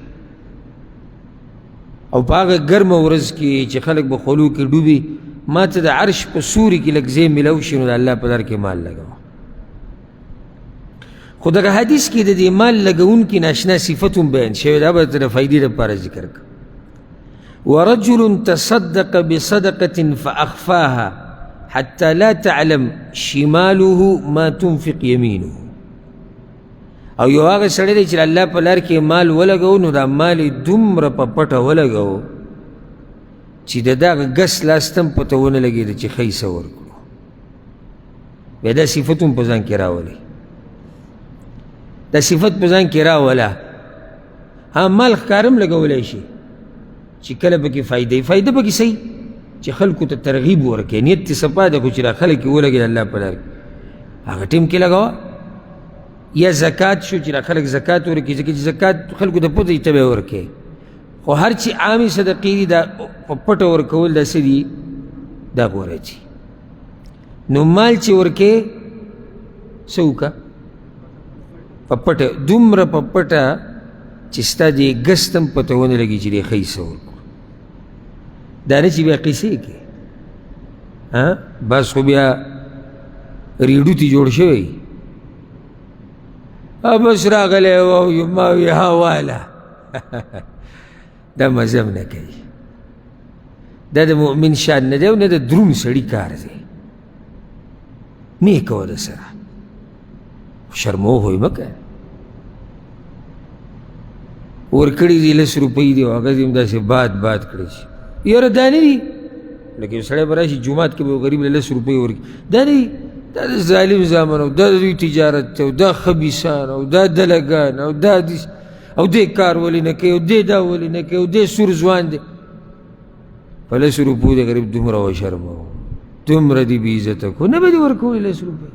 او په هغه ګرمه ورځ کې چې خلک به خولو کې ډوبي ما ته د عرش په سوري کې لږ ځای میلاو شي، نو د الله په لار کې مال لګوه. خو دغه حدیث کې د دې مال لګوونکي ناشنا صفت هم بیان شوی، دا به درته د فایدې لپاره ذکر کړم. ورجل تصدق بصدقة فأخفاها حتى لا تعلم شماله ما تنفق يمينه. او یو هغه سړی دی چې الله په لار کې مال ولګو، نو دا مال یې دومره په پټه ولګو چې د دغه ګس لاس ته هم پته ونه لګېده چې ښه یې څه ورکړو. بیا دا صفت هم په ځان کې راولي، دا صفت په ځان کې راوله. ها مال ښکاره هم لګولی شي چې کله پکې فایده وي، فایده پکې څه وي؟ چې خلکو ته ترغیب ورکړي، نیت دې صفا دی خو چې دا خلک یې ولګي د الله په لار کې، هغه ټیم کې لګوه. یا زکات شو چې دا خلک زکات ورکړي، ځکه چې زکات خلکو ته پته وي ته به یې ورکړې. خو هر چې عامې صدقې دي دا په پټه ورکول دا څه دي؟ دا غوره دي. نو مال چې ورکې څه وکړه؟ په پټه، دومره په پټه چې ستا دې ګس ته هم پته ونه لګي چې دې ښه یې څه ورکړو. دا نه چې بیا قیصې کې بس خو بیا ریډو تی جوړ شوی، بس راغلی و ما وی ها واله، دا مزه هم نه کوي. دا د مؤمن شان نه دی او نه د دروند سړي کار دی. مې کوه د سره شرمو خو یې مه کوه. ورکړي دي لس روپۍ دي او هغه دې هم داسې باد باد کړی شي، یاره دا نه دي. لکه یو سړی به راشي جومات کې به یو غریب له لس روپۍ ورکړي، دا نه دي، دا د ظالم زامن او دا د دوی تجارت دی او دا خبیثان او دا دلګان او دا دي او دې کار ولې نه کوي او دې دا ولې نه کوي او دې سور ځوان دی. په لسو روپو دې غریب دومره وشرموه، دومره دې بې عزته کړو، نه به دې ورکولې لس روپۍ.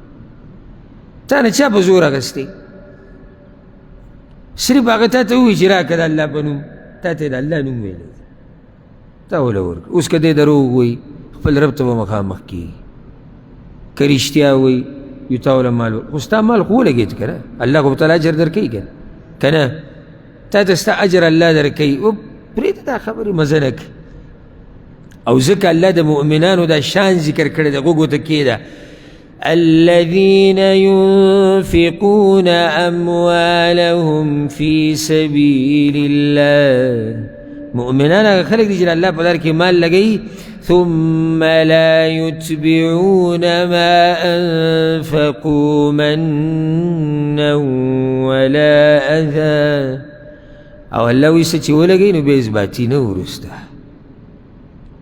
تا نه چا په زور اخیستې؟ صرف هغه تا ته ووایي چې راکړه د الله په نوم، تا ته یې د الله نوم ویلی دی، تا وله ورکړه. اوس که دی دروغ وایي خپل رب ته به مخامخ کېږي، که رښتیا وایي یو تا وله مال ورکړ، خو ستا مال خو ولګېد که نه، الله خو به تعالی اجر درکوي که که نه، تا ته ستا اجر الله درکوي. او پرېږده دا خبرې مزه نه کوي. او ځکه الله د مؤمنانو دا شان ذکر کړی دی، غوږو ته کښېږده، الذين ينفقون أموالهم في سبيل الله. مؤمنان هغه خلک دي چې د الله په لار کې مال لګوي، ثم لا يتبعون ما أنفقوا منا ولا أذى. او الله وایي څه چې ولګوي نو بیا اثباتي نه وروسته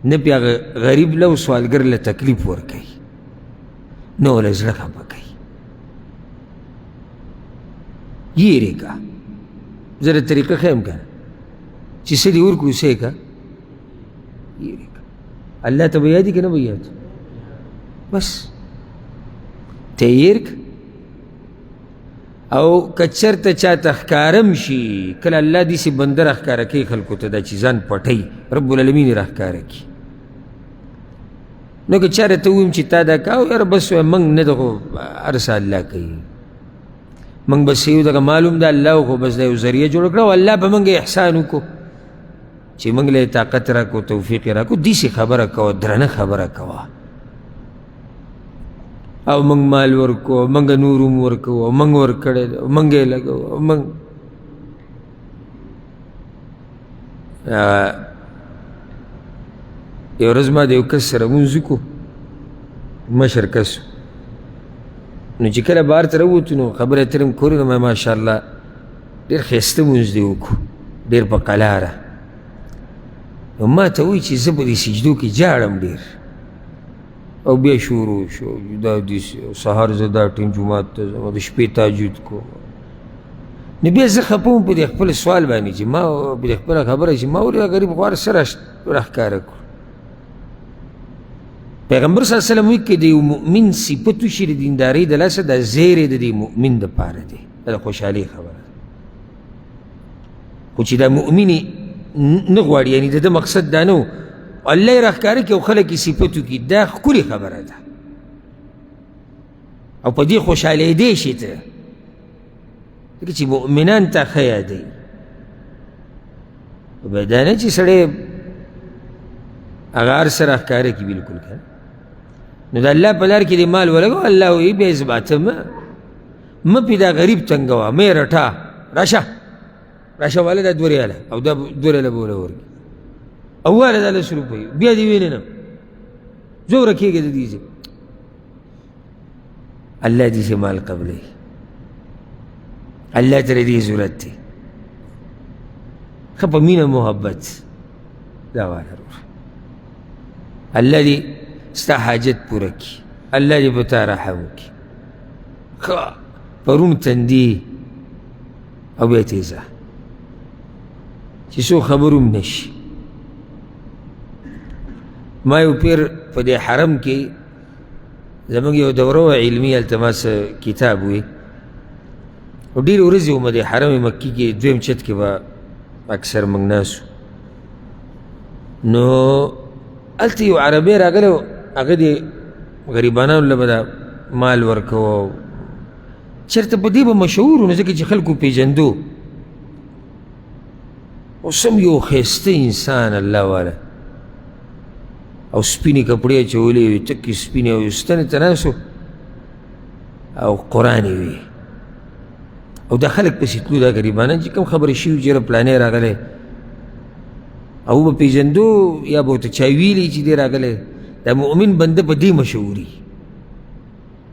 نه پې هغه غریب له او سوالګر له تکلیف ورکوي، نه ورله زړه خفه کوي. یېرې که زه د طریقه ښیم که نه چې څه دې ورکړو څه یې که یېرې که الله ته به یادي که نه به یاد؟ بس ته یې که. او که چېرته چاته ښکارم شي، کله الله داسې بنده راښکاره کوي خلکو ته، دا چې ځان پټوي رب العالمین یې راښکاره کړي. نو که چا راته ووایم چې تا دا کاوه، یاره بس وایه موږ نه ده، خو هر څه الله کوي، موږ بس یو دغه معلوم ده الله خو بس دا یو ذریعه جوړه کړه او الله په موږ احسان وکړو چې موږ له یې طاقت راکړو، توفیق یې راکړو. داسې خبره کوه، درنه خبره کوه. او موږ مال ورکو، موږ نور هم ورکو، موږ ورکړی دی، موږ یې لګوو، موږ یو ورځ ما د یو کس سره لمونځ وکړو، مشر کس. نو چې کله بهر ته راووتو نو خبرې اترې هم کولې، نو ما ماشاءالله ډېر ښایسته لمونځ دې وکړو، ډېر په قلاره. نو ما ته وایي چې زه په دې سجدو کې ژاړم ډېر، او بیا شروع شو دا داسې سهار زه دا ټیم جومات ته ځم، د شپې تهجد کوم. نو بیا زه خفه وم په دې خپل سوال باندې چې ما په دې خپله خبره چې ما ولې غریب خوار څه راښکاره کړو. پیغمبر صلی الله علیه وسلم وایي که د یو مؤمن صفت وشي د دیندارۍ د لاسه، دا زیری د دې مؤمن دپاره دی، دا د خوشحالۍ خبره ده. خو چې دا مؤمن نه غواړي، یعنې د ده مقصد دا نه و، الله یې راښکاره کړي او خلک یې صفت وکړي، دا ښکلې خبره ده او په دې خوشحالېدی شي ته، ځکه چې مؤمنان ته ښه یادوي. بیا دا نه چې سړی هغه هر څه راښکاره کړي بلکل که نه. نو د الله په لار کې دې مال ولګوه، الله وایي بیا یې زباته مه پې دا غریب تنګوه، مه یې رټه، راشه راشه واله دا 2 ریاله او دا 2 ریاله به وله ورکړي او واله دا 10 روپۍ، بیا دې وینې نه زه ورکېږي د دې ځای. الله دې چې مال قبلوي، الله ترې دې ضرورت دی. ښه په مینه محبت دا واله وروره، الله دې ستا حاجت پوره کړي، الله دې په تا رحم وکړي. ښه پرون تندي او بیا تېزه چې څو خبرو هم نه شي. ما یو پیر په دې حرم کې زموږ یو دوره وه علمي، هلته ما څه کتاب وي او ډېرې ورځې وم د حرم مکي کې، دویم چت کې به اکثر موږ ناست. نو هلته یو عربی راغلی و، هغه د غریبانانو له به دا مال ورکوه، چېرته په دې به مشهور و، نو ځکه چې خلکو پېژندو. اوس هم یو ښایسته انسان الله والا، او سپینې کپړې اچولې وې، تکې سپینې، او ستنې ته ناست او قرآن یې وي. او دا خلک پسې تلو، دا غریبانان چې کوم خبرې شوي چې یاره پلانی راغلی، او به پېژندو یا به ورته چا ویلي چې دی راغلی. دا مؤمن بنده په دې مشهوري،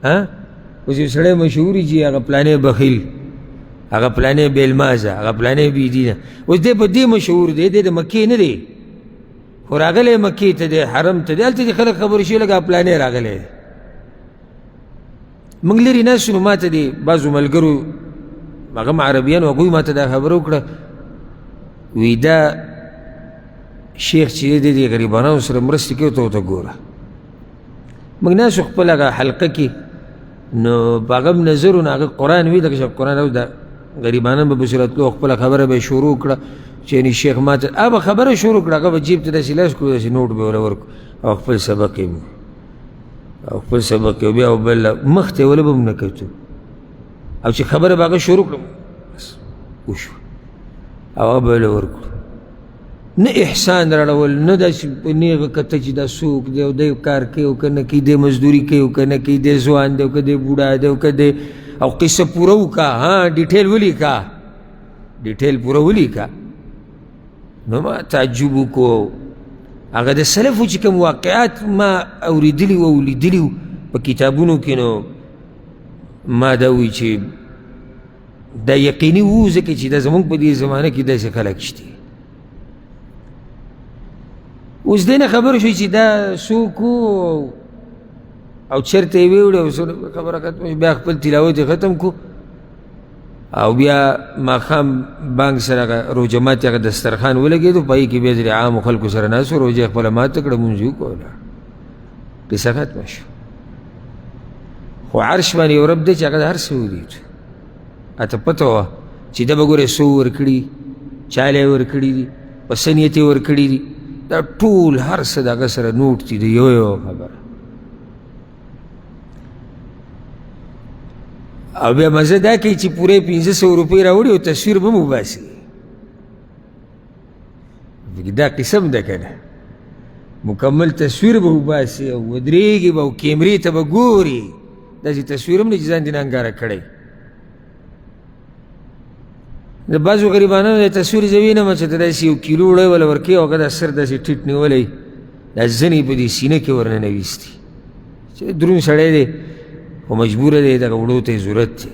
ها اوس یو سړی مشهوري چې هغه پلانی بخیل، هغه پلانی بېلمازه، هغه پلانی بېدینه، اوس دی په دې مشهور دی، دی د مکې نه دی، خو راغلی مکې ته دی، حرم ته دی، هلته دې خلک خبر شي لکه پلانی راغلی دی. موږ لرې ناست نو ما ته دې بعضو ملګرو هغه هم عربیان هغوی ما ته دا خبره وکړه، وایي دا شیخ چې دی د غریبانو سره مرستې کوي، ته ورته ګوره. موږ ناست یو خپل هغه حلقه کې، نو په هغه هم نظر و، نو هغه قرآن وي، دغه قرآن او دا غریبانان به پسې راتلو، خپله خبره به یې شروع کړه چې یعنې شیخ ما ته هغه به خبره شروع کړه، هغه به جیب ته داسې لاس کړو، داسې نوټ به یې ورله ورکړو او خپل سبق یې او خپل سبق یې بیا بل مخ ته یې وله به هم نه کتو، او چې خبره به هغه شروع کړم بس وشو، او هغه به یې له ورکړو. نه احسان راړول، نه داسې په نېغه کته چې دا څوک دی او دی کار کوي او که نه کوي، دی مزدوري کوي او که نه کوي، دی ځوان دی او که دی بوډا دی او که دی، او قصه پوره وکړه، ها ډیټیل ولیکه، ډیټیل پوره ولیکه. نو ما تعجب وکړو، هغه د سلفو چې کوم واقعات ما اورېدلي وو او لیدلي وو په کتابونو کې، نو ما دا ووایي چې دا یقیني وو، ځکه چې دا زموږ په دې زمانه کې داسې خلک شته. اوس دې نه خبر شو چې دا څوک او چېرته یې ویوړې او خبره ختمه، بیا خپل تلاوت یې ختم کړو او بیا ماښام بانک سره هغه روژه ماتې هغه دسترخوان ولګېدو، په هغې کې بیا ځینې عامو خلکو سره ناست وو، روژه یې خپله ماته کړه، لمونځ یې وکړو، ولاړ، قصه ختمه شوه. خو عرش باندې یو رب دی چې هغه د هر څه ولید، اته پته وه چې ده به ګورې څو ورکړي، چا له یې ورکړي دي، په څه نیت یې ورکړي دي، دا ټول هر څه د هغه سره نوټ دي، د یو یو خبره. او بیا مزه دا کوي چې پوره 500 روپۍ راوړي او تصویر به هم وباسي. دا قسم ده که نه، مکمل تصویر به وباسي او ودرېږي به او کیمرې ته به ګوري، داسې تصویر هم نه چې ځان دې نه انګاره کړی. د بعضو غریبانو د تصویر زه وینم چې ته داسې یو کیلو وړی وله ورکوي او هغه دا سر داسې ټیټ نیولی، دا زنې په دې سینه کې ورننویستي، چې دروند سړی دی خو مجبوره دی، دغه وړو ته یې ضرورت دی.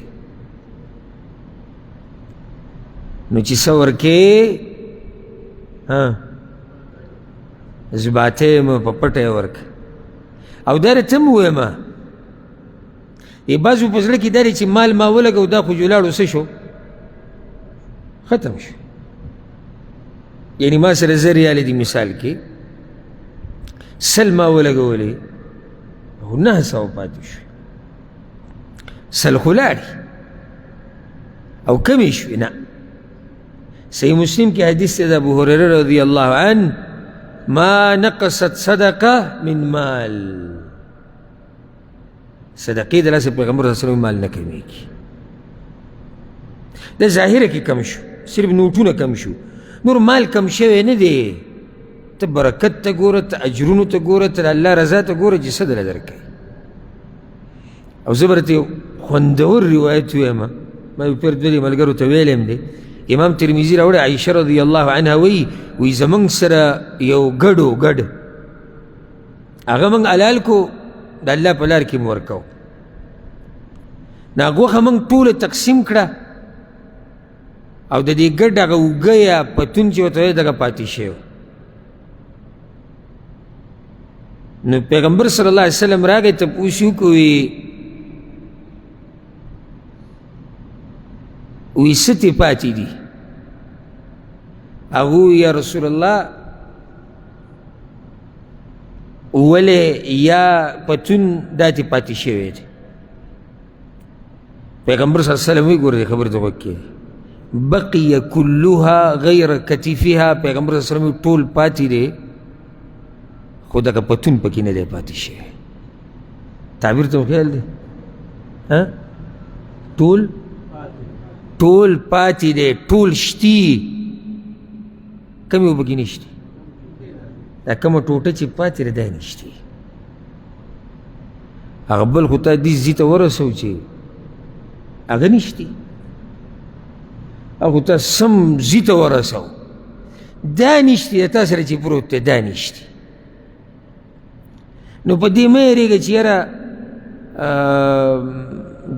نو چې څه ورکې زباته مې په پټه یې ورکړه. او دا راته هم ووایم، ای بعضو په زړه کې دا دی چې مال ما ولګو، دا خو جولاړو څه شو، ختم شو. یعنی ما سره 1000 ریاله دي مثال کې، 100 ما ولګولې او 900 پاتې شو، 100 خو لاړې او کمې شوې نه. صحیح مسلم کې حدیث دی د ابو هریره رضی الله عنه، ما نقصت صدقه من مال، صدقې د لاسه پیغمبر صلی الله علیه وسلم مال نه کمیږي. د ظاهره کې کم شو، صرف نوټونه کم شو، نور مال کم شوی نه دی. ته برکت ته ګوره، ته اجرونو ته ګوره، ته د الله رضا ته ګوره چې څه دله درکوي. او زه به درته یو خوندور روایت ووایم، ما یو پېر دوه ملګرو ته ویلی هم دی. امام ترمذي راوړی، عایشه رضی الله عنها وایي، وایي زموږ سره یو ګډ و، ګډ هغه موږ حلال کو، د الله په لار کې مو ورکوو. دا غوښه موږ ټوله تقسیم کړه او د دې ګډ هغه اوږه یا پتون چې ورته وایي دغه پاتې شوی. نو پیغمبر صلی الله علیه وسلم راغی، تپوس یې وکړو، وایي څه ترې پاتې دي؟ هغه وویل یا رسول الله ولې یا پتون دا ترې پاتې شوی دی. پیغمبر صلی الله علیه وسلم وایي ګوره دې خبرې ته غوږ کښېږدئ، بقي كلها غیر کتفها، پیغمبر صلی الله علیه وسلم ټول پاتې دی خو دغه پتون پکې نه دی پاتې شوی. تعبیر ته مو خیال دی؟ ټول ټول پاتې دی، ټول شتي، کم یو پکې نشتي. دا کومه ټوټه چې پاتې ده دا نشتي. هغه بل خو تا دې ځي ته ورسو چې هغه نشتي، هغه خو تا سم ځي ته ورسو، دا نشتي، دا تا سره چې پروت دی دا نشتي. نو په دې مه یېرېږه چې یاره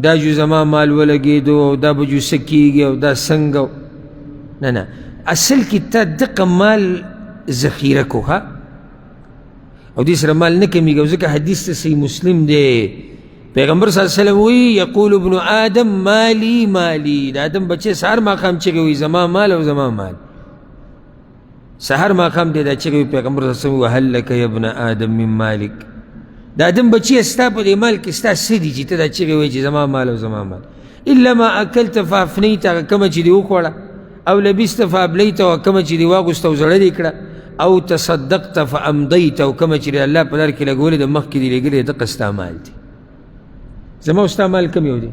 دا جو زما مال ولګېدو او دا به جو څه کېږي او دا څنګه. نه نه، اصل کې تا دقه مال ذخیره کو، ښه، او دې سره مال نه کمیږي. ځکه حدیث ته صحیح مسلم دی، پیغمبر صلی الله علیه وسلم وایي یقول ابن آدم مالی مالی، د آدم بچی سهار ماښام چغې وایي زما مال او زما مال. سهار ماښام دی دا چغې وایي. پیغمبر صلی الله علیه وسلم وهل لک یا ابن آدم من مالک، د آدم بچیه ستا په دې مال کې ستا څه دي چې ته دا چغې وایي چې زما مال او زما مال؟ الا ما اکلت فافنیت، هغه کومه چې دې وخوړه، او لبست فابلیت، او کومه چې دې واغوسته او زړه دې کړه، او تصدقت فامضیت، او کومه چې دې الله په لار کې لګولې ده مخکې دې لېږلې، دقه ستا مال دی. زما او ستا مال کوم یو دی؟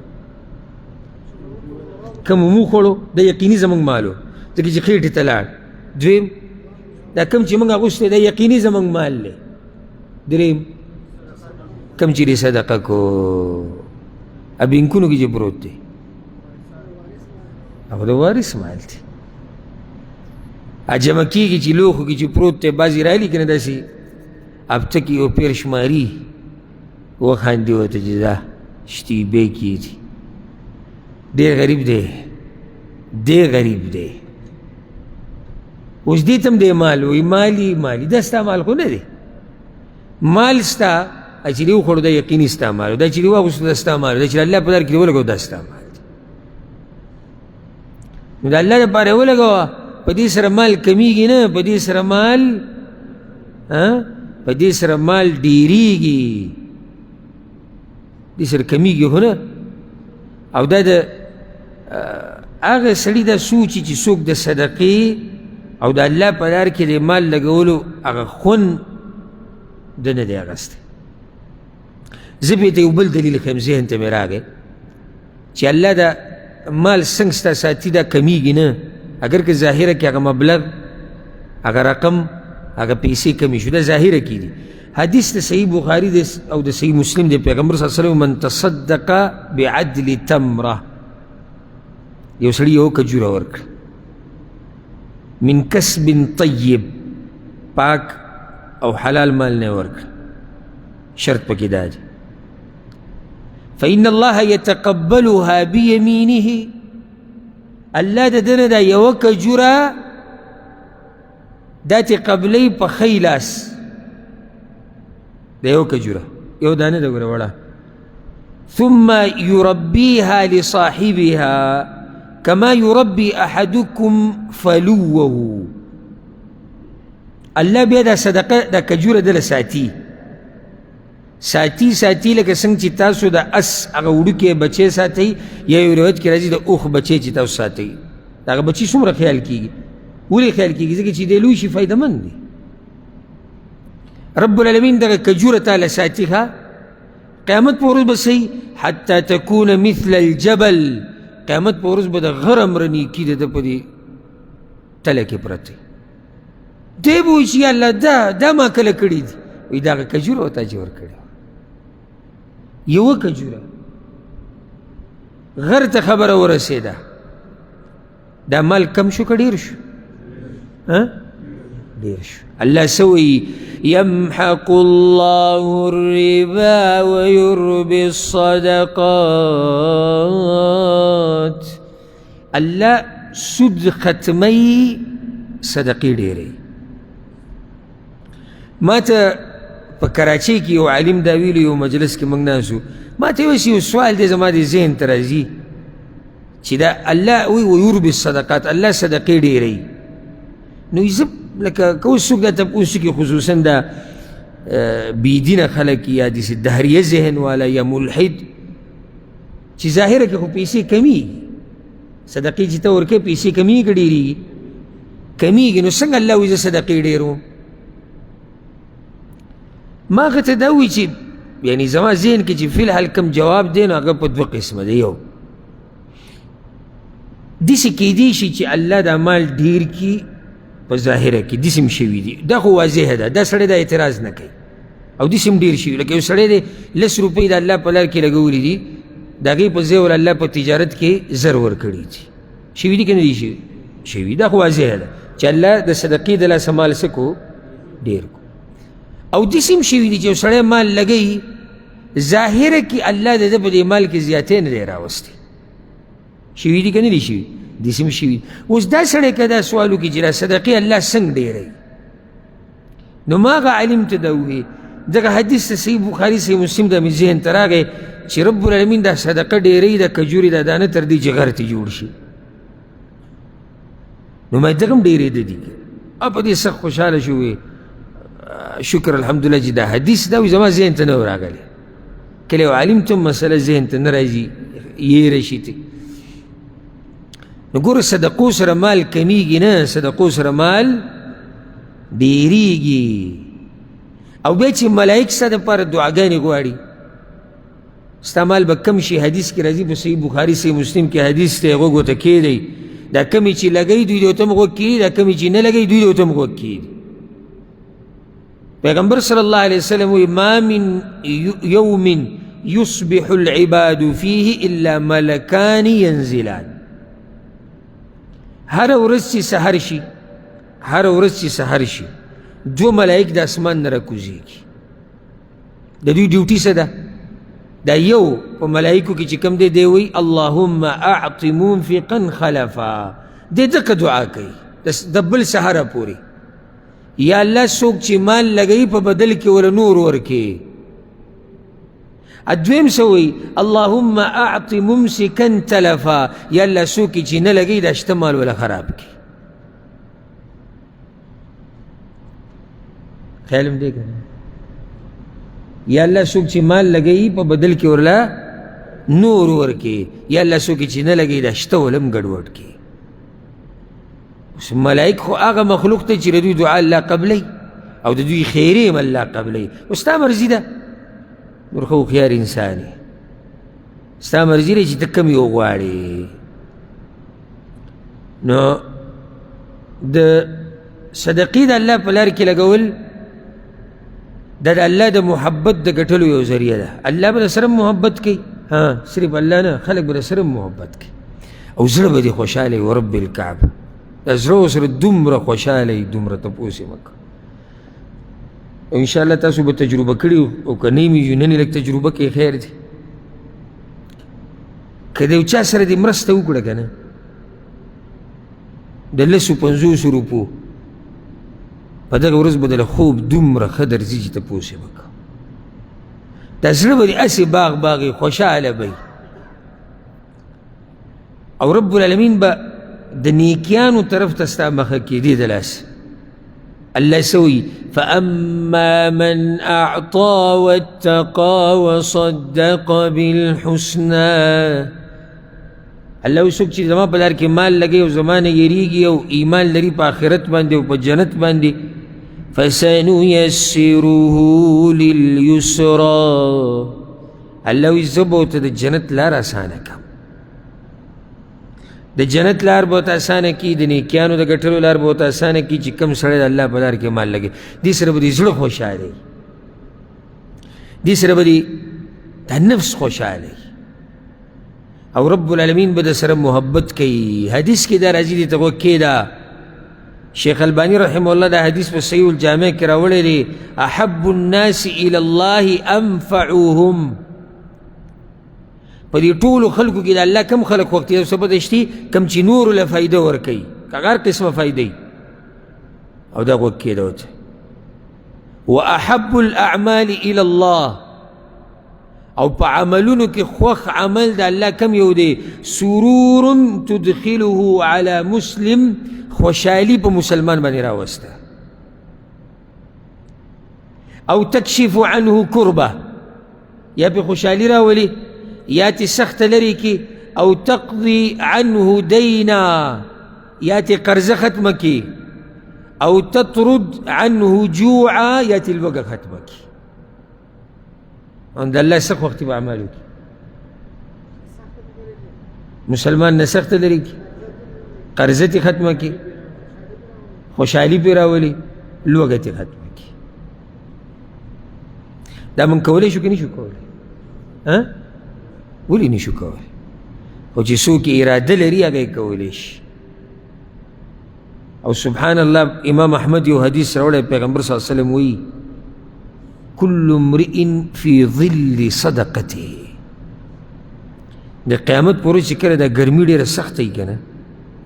کوم مو خوړو دا یقیني زموږ مال و، ځکه چې خېټې ته لاړ. دویم دا کوم چې موږ اغوستی دا یقیني زموږ مال دی. دریم کوم چې دې صدقه کو، بینکونو کې چې پروت دی هغه د وارث مال دی. جمع کېږي چې لوښو کې چې پروت دی، بعضې رالي که نه داسې هفته کې یو پېر شماري وخاندي ورته چې دا شتي بې کېږي. ډېر غریب دی، ډېر غریب دی. اوس دې ته هم دی مال وایي، مالي مالي، دا ستا مال خو نه دی. مال ستا چې دې وخوړو دا یقیني ستا مال، دا چې دې واغوستو دا ستا مال، دا چې الله په لار کې دې ولګو دا ستا مال دی. نو د الله دپاره یې ولګوه، په دې سره مال کمیږي نه، په دې سره مال په دې سره مال ډېرېږي، دې سره کمیږي خو نه. او دا د هغه سړي دا سوچ چې څوک د صدقې او د الله په لار کې د مال لګولو هغه خوند ده نه دی اخیستی. زه پرې ته یو بل دلیل ښیم، ذهن ته مې راغی چې الله دا مال څنګه ستا ساتي، دا کمیږي نه، اګر که ظاهره کې هغه مبلغ، هغه رقم، هغه پیسې کمې شو، دا ظاهره کې دي. حدیث د صحیح بخاري دی او د صحیح مسلم دی، پیغمبر صلی الله علیه وسلم من تصدق بعدل تمره، یو سړي یو کجوره ورکړه من کسب طیب، پاک او حلال مال نه ورکړه، شرط پکې دا دی، فإن الله يتقبلها بيمينه، الله د ده نه دا یوه کجوره دا چې قبلې په ښی لاس، دا یو کجوره یو دانه ده ګوره وړه، ثم يربيها لصاحبها كما يربي أحدكم فلوه. الله بیا دا صدقه دا کجوره دله ساتي ساتي ساتي، لکه څنګه چې تاسو د اس هغه وړوکی بچی ساتئ، یا یو روایت کې راځي د اوښ بچی چې تاسو ساتئ، د هغه بچي څومره خیال کېږي؟ ولې خیال کېږي؟ ځکه چې دی لوی شي فایدهمند دی. رب العالمین دغه کجوره تاله ساتي، ښه قیامت په ورځ به څه حتی تکون مثل الجبل، قیامت په ورځ به د غره مره نیکي د ده په دې تله کې پرته دی، به وایي چې یا الله دا ما کله کړي دي، وایي دغه کجوره ورته چې ورکړې یوه کجوره غر ته خبره ورسېده، دا مال کم شو که ډېر شو؟ ډېر شو. الله څه وایي؟ يمحق الله الربا ويربي الصدقات. الله سود ختموي، صدقې ډېروي. ما ته په کراچۍ کې یو عالم دا ویلي، یو مجلس کې موږ ناست وو، ما ته ویل چې یو سوال دی زما دې ذهن ته راځي چې دا الله وایي ویربي الصدقات، الله صدقې ډېروي. نو زه لکه که اوس څوک دا تپوس وکړي، خصوصا دا بېدینه خلک یا داسې دهریه ذهن والا یا ملحد، چې ظاهره کې خو پیسې کمیږي، صدقې چې ته ورکوې پیسې کمیږي که ډېرېږي؟ کمیږي. نو څنګه الله وایي زه صدقې ډېروم؟ ما هغه ته دا ووایي چې یعنی زما ذهن کې چې فی الحال کوم جواب دی نو هغه په دوه قسمه دی. یو داسې کیدی شي چې الله دا مال ډېر کړي په ظاهره کې، داسې هم شوي دي، دا خو واضحه ده، دا سړی دا اعتراض نه کوي، او داسې هم ډېر شوي. لکه یو سړی دی لس روپۍ د الله په لار کې لګولي دي، د هغې په ځای ور الله په تجارت کې زر ورکړي دي، شوي دي که نه دي شوي؟ شوي. دا خو واضحه ده چې الله د صدقې د لاسه مال څه کو؟ ډېر کو. او داسې هم شوي دي چې یو سړی مال لګوي، ظاهره کې الله د ده په دې مال کې زیاتی نه دی راوستی، شوي دي که نه دي شوي؟ داسې هم شوي. اوس دا سړی که دا سوال وکړي چې دا صدقې الله څنګه ډېروي، نو ما هغه عالم ته دا ووایي، دغه حدیث ته صحیح بخاري صحیح مسلم دا مې ذهن ته راغی چې رب العالمین دا صدقه ډېروي، دا کجورې دا دانه تر دې چې غر ته جوړ شي. نو ما دغه هم ډېرېده دي، او په دې سخت خوشحاله شو، وی شکر الحمدلله چې دا حدیث دا زما ذهن ته نه و راغلی. کله یو عالم ته مسله ذهن ته نه راځي، یېره شي ته. نو ګوره صدقو سره مال کمیږي نه، صدقو سره مال ډېرېږي. او بیا چې ملایک ستا دپاره دعاګانې غواړي، ستا مال به کم شي. حدیث کې راځي په صحیح بخاري صحیح مسلم کې حدیث دی، غوږ ورته کښېږدئ، دا کمې چې لګوي دوی دې ورته هم غوږ کښېږدي، دا کمې چې نه لګوي دوی دې ورته هم غوږ کښېږدي. پیغمبر صلی الله علیه وسلم وی ما من یوم یصبح العباد فیه الا ملکان ینزلان. هره ورځ چې سحر شي، هره ورځ چې سحر شي، دوه ملایک د اسمان نه راکوزیږي. د دوی ډیوټي څه ده؟ دا یو په ملایکو کې چې کوم دی، دی وایي اللهم اعط منفقا خلفا، دی دقه دعا کوي. د بل سهاره پورې. یا الله څوک چې مال لګوي په بدل کې وله نور ورکړي. دویم څه وایي؟ اللهم اعط ممسکا تلفا، یا الله څوک چې نه لګوي دا شته مال وله خراب کړي. خیال هم دی که نه؟ یا الله څوک چې مال لګوي په بدل کې ورله نور ورکړي، یا الله څوک چې نه لګوي دا شته وله هم ګډوډ کړي. اوس ملایک خو هغه مخلوق ته چې د دوی دعا الله قبلوي او د دوی خیرې هم الله قبلوي. اوس ستا مرضي ده، نور ښه هوښیار انسان یې، ستا مرضي ده چې ته کوم یو غواړې. نو د صدقې د الله په لار کې لګول دا د الله د محبت د ګټلو یو ذریعه ده. الله به سره محبت کوي، ها صرف الله نه، خلک به سره محبت کوي او زړه به دې خوشحاله وي. ورب الکعبه دا زړه سره دومره خوشحاله وي، دومره تپوس یې مه کوه. او انشاءالله تاسو به تجربه کړي او که نه وي نن یې لږ تجربه کوي خیر دی. که د یو چا سره دې مرسته وکړه که نه د لسو پنځوسو روپو، په دغه ورځ به د خوب دومره ښه درځي چې تپوس یې مه کوه. دا زړه به دې هسې باغ باغ وي، خوشحاله به وي. او رب العالمین به د نیکیانو طرف ته ستا مخه کېدې د لاسه. الله څه وایي؟ فأما من أعطى واتقى وصدق بالحسنى. الله وایي څوک چې زما په لار کې مال لګوي او زما نه یریږي او ایمان لري په آخرت باندې او په جنت باندې، فسنيسره لليسرى. الله وایي زه به ورته د جنت لار اسانه کړم، د جنت لار به ورته اسانه کړي، د نیکیانو د ګټلو لار به ورته اسانه کړي چې کوم سړی د الله په لار کې مال لګوي. دې سره به دې زړه خوشحاله وي، دې سره به دې د نفس خوشحاله وي او رب العالمین به د سره محبت کوي. حدیث کې دا راځي، دې ته غوږ کښېږده. شیخ البانی رحمه الله دا حدیث په صحیح الجامع کې راوړی دی، احب الناس الی الله انفعهم. په دې ټولو خلکو کې د الله کم خلک خوښ دي؟ یو څه پته شتي کم چې نورو له فایده ورکوي، که هر قسمه فایده وي. او دا غوږ کښېږده ورته. واحب الاعمال الی الله، او په عملونو کې خوښ عمل د الله کم یو دی؟ سرور تدخله علی مسلم، خوشحالي په مسلمان باندې راوسته. او تکشف عنه کربه، یا په خوشحالي راولي، یا تې سخته لرې کړي. او تقضي عنه دینا، یا تې قرضه ختمه کړي. او تطرد عنه جوعا، یا تې لوږه ختمه کړي. د الله څه خوښ دي په اعمالو کې؟ مسلمان نه سخته لرې کړي، قرضه تې ختمه کړي، خوشحالي پرې راولي، لوږه تې ختمه کړي. دا موږ کولی شو که نه شو کولی؟ ها ولې نه شو کولی؟ خو چې څوک اراده لري هغه یې کولی شي. او سبحان الله، امام احمد یو حدیث راوړی، پیغمبر صلی الله علیه وسلم وایي کل امرئ فی ظل صدقته. د قیامت پر ورځ چې کله دا ګرمي ډېره سخته وي که نه،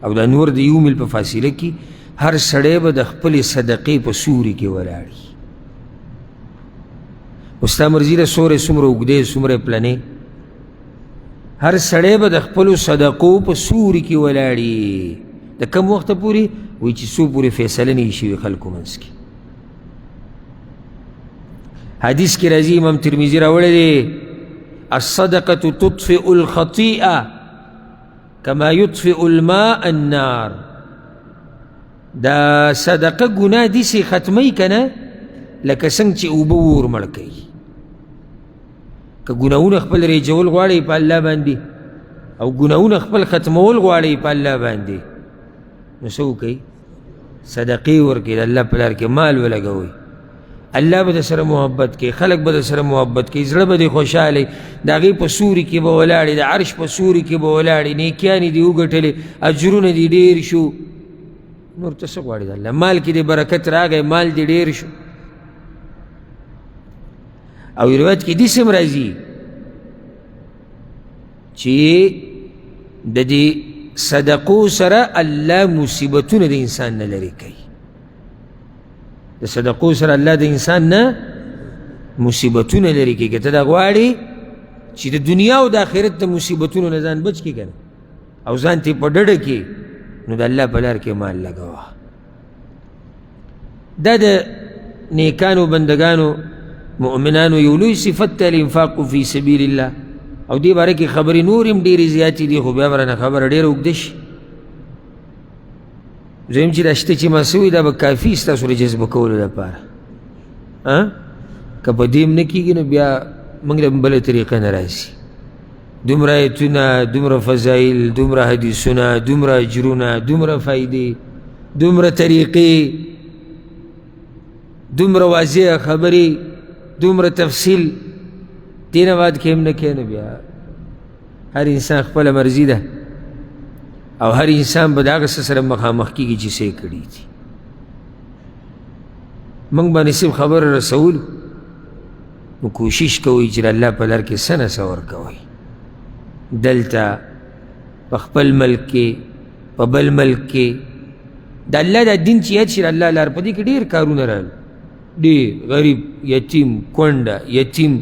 او دا نور د یو میل په فاصله کې، هر سړی به د خپلې صدقې په سوري کې ولاړ وي. اوس ستا مرضي ده سوری څومره اوږدی څومره پلنې، هر سړی به د خپلو صدقو په سوري کې ولاړ وي. د کم وخته پورې؟ وایي چې څو پورې فیصله نه وي شوې خلکو منځ کې. حدیث کې راځي، امام ترمذي راوړی دی، الصدقة تطفئ الخطيئة كما يطفئ الماء النار. دا صدقه ګناه داسې ختموي که نه لکه څنګه چې اوبه اور مړ کوي. که ګناهونه خپل ریجول غواړئ په الله باندې او ګناهونه خپل ختمول غواړئ په الله باندې، نو څه وکړئ؟ صدقې ورکړئ، د الله په لار کې مال ولګوئ، الله به در سره محبت کوي، خلک به در سره محبت کوي، زړه به دې خوشحاله وي، د هغې په سوري کې به ولاړې، د عرش په سوري کې به ولاړې، نیکیانې دې وګټلې، اجرونه دې ډېر شو. نور ته څه غواړې؟ د الله مال کې دې برکت راغی، مال دې ډېر شو. او روایت کې داسې هم راځي چې د دې صدقو سره الله مصیبتونه د انسان نه لرې کوي. د صدقو سره الله د انسان نه مصیبتونه لرې کوي. که ته دا غواړې چې د دنیا او د آخرت د مصیبتونو نه ځان بچ کړې که نه، او ځان ترې په ډډه کې، نو د الله په لار کې مال لګوه. دا د نیکانو بندګانو مؤمنانو یو لوی صفت دی، الانفاق فی سبیل الله. او دې باره کې خبرې نورې هم ډېرې زیاتې دي، خو بیا به رانه خبره ډېره اوږده شي. زه وایم چې دا شته چې ما څه وایي دا به کافي ستاسو د جذبه کولو لپاره. که په دې هم نه کېږي نو بیا موږ له بله طریقه نه راځي. دومره آیتونه، دومره فضایل، دومره حدیثونه، دومره اجرونه، دومره فایدې، دومره طریقې، دومره واضح خبرې، دومره تفصیل، دې نه بعد کې هم نه کوي نو بیا هر انسان خپله مرضي ده، او هر انسان به د هغه څه سره مخامخ کېږي چې څه یې کړي دي. موږ باندې صرف خبره رسولو، نو کوشش کوئ چې د الله په لار کې څه نه څه ورکوئ. دلته په خپل ملک کې، په بل ملک کې، د الله دا دین چې یاد شي، د الله لار، په دې کې ډېر کارونه راغلي، ډېر غریب، یتیم، کونډه، یتیم،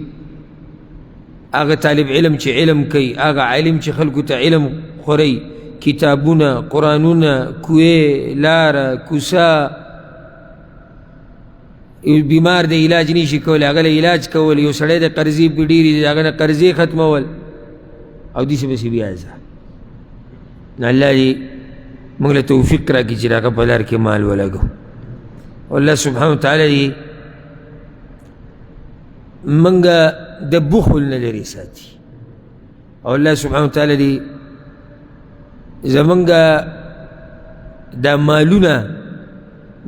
هغه طالب علم چې علم کوي، هغه عالم چې خلکو ته علم خوري، کتابونه، قرآنونه، کوې، لاره، کوڅه، یو بیمار دی علاج نشي کولی، هغه له علاج کول، یو سړی د قرضې په ډېرې دي، د هغه نه قرضې ختمول، او داسې پسې بیا ځه. نو الله دې موږ له توفیق راکړي چې د هغه په لار کې مال ولګو. الله سبحانه وتعالی دې موږ د بخل نه لرې ساتي، او الله سبحانه وتعالی دې زمونږ دا مالونه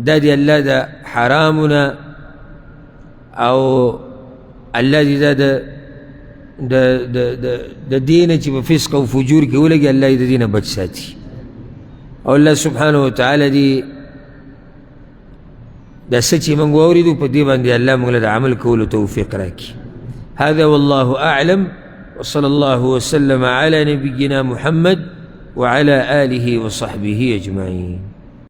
دا دې الله د حرامونه او الله دې دا د د د د دې نه چې په فسق او فجور کې ولګي، الله دې د دې نه بچ ساتي. او الله سبحانه وتعالی دې دا څه چې موږ واورېدو په دې باندې الله موږ له د عمل کولو توفیق راکړي. هذا والله أعلم، وصلى الله وسلم على نبينا محمد وعلى آله وصحبه أجمعين.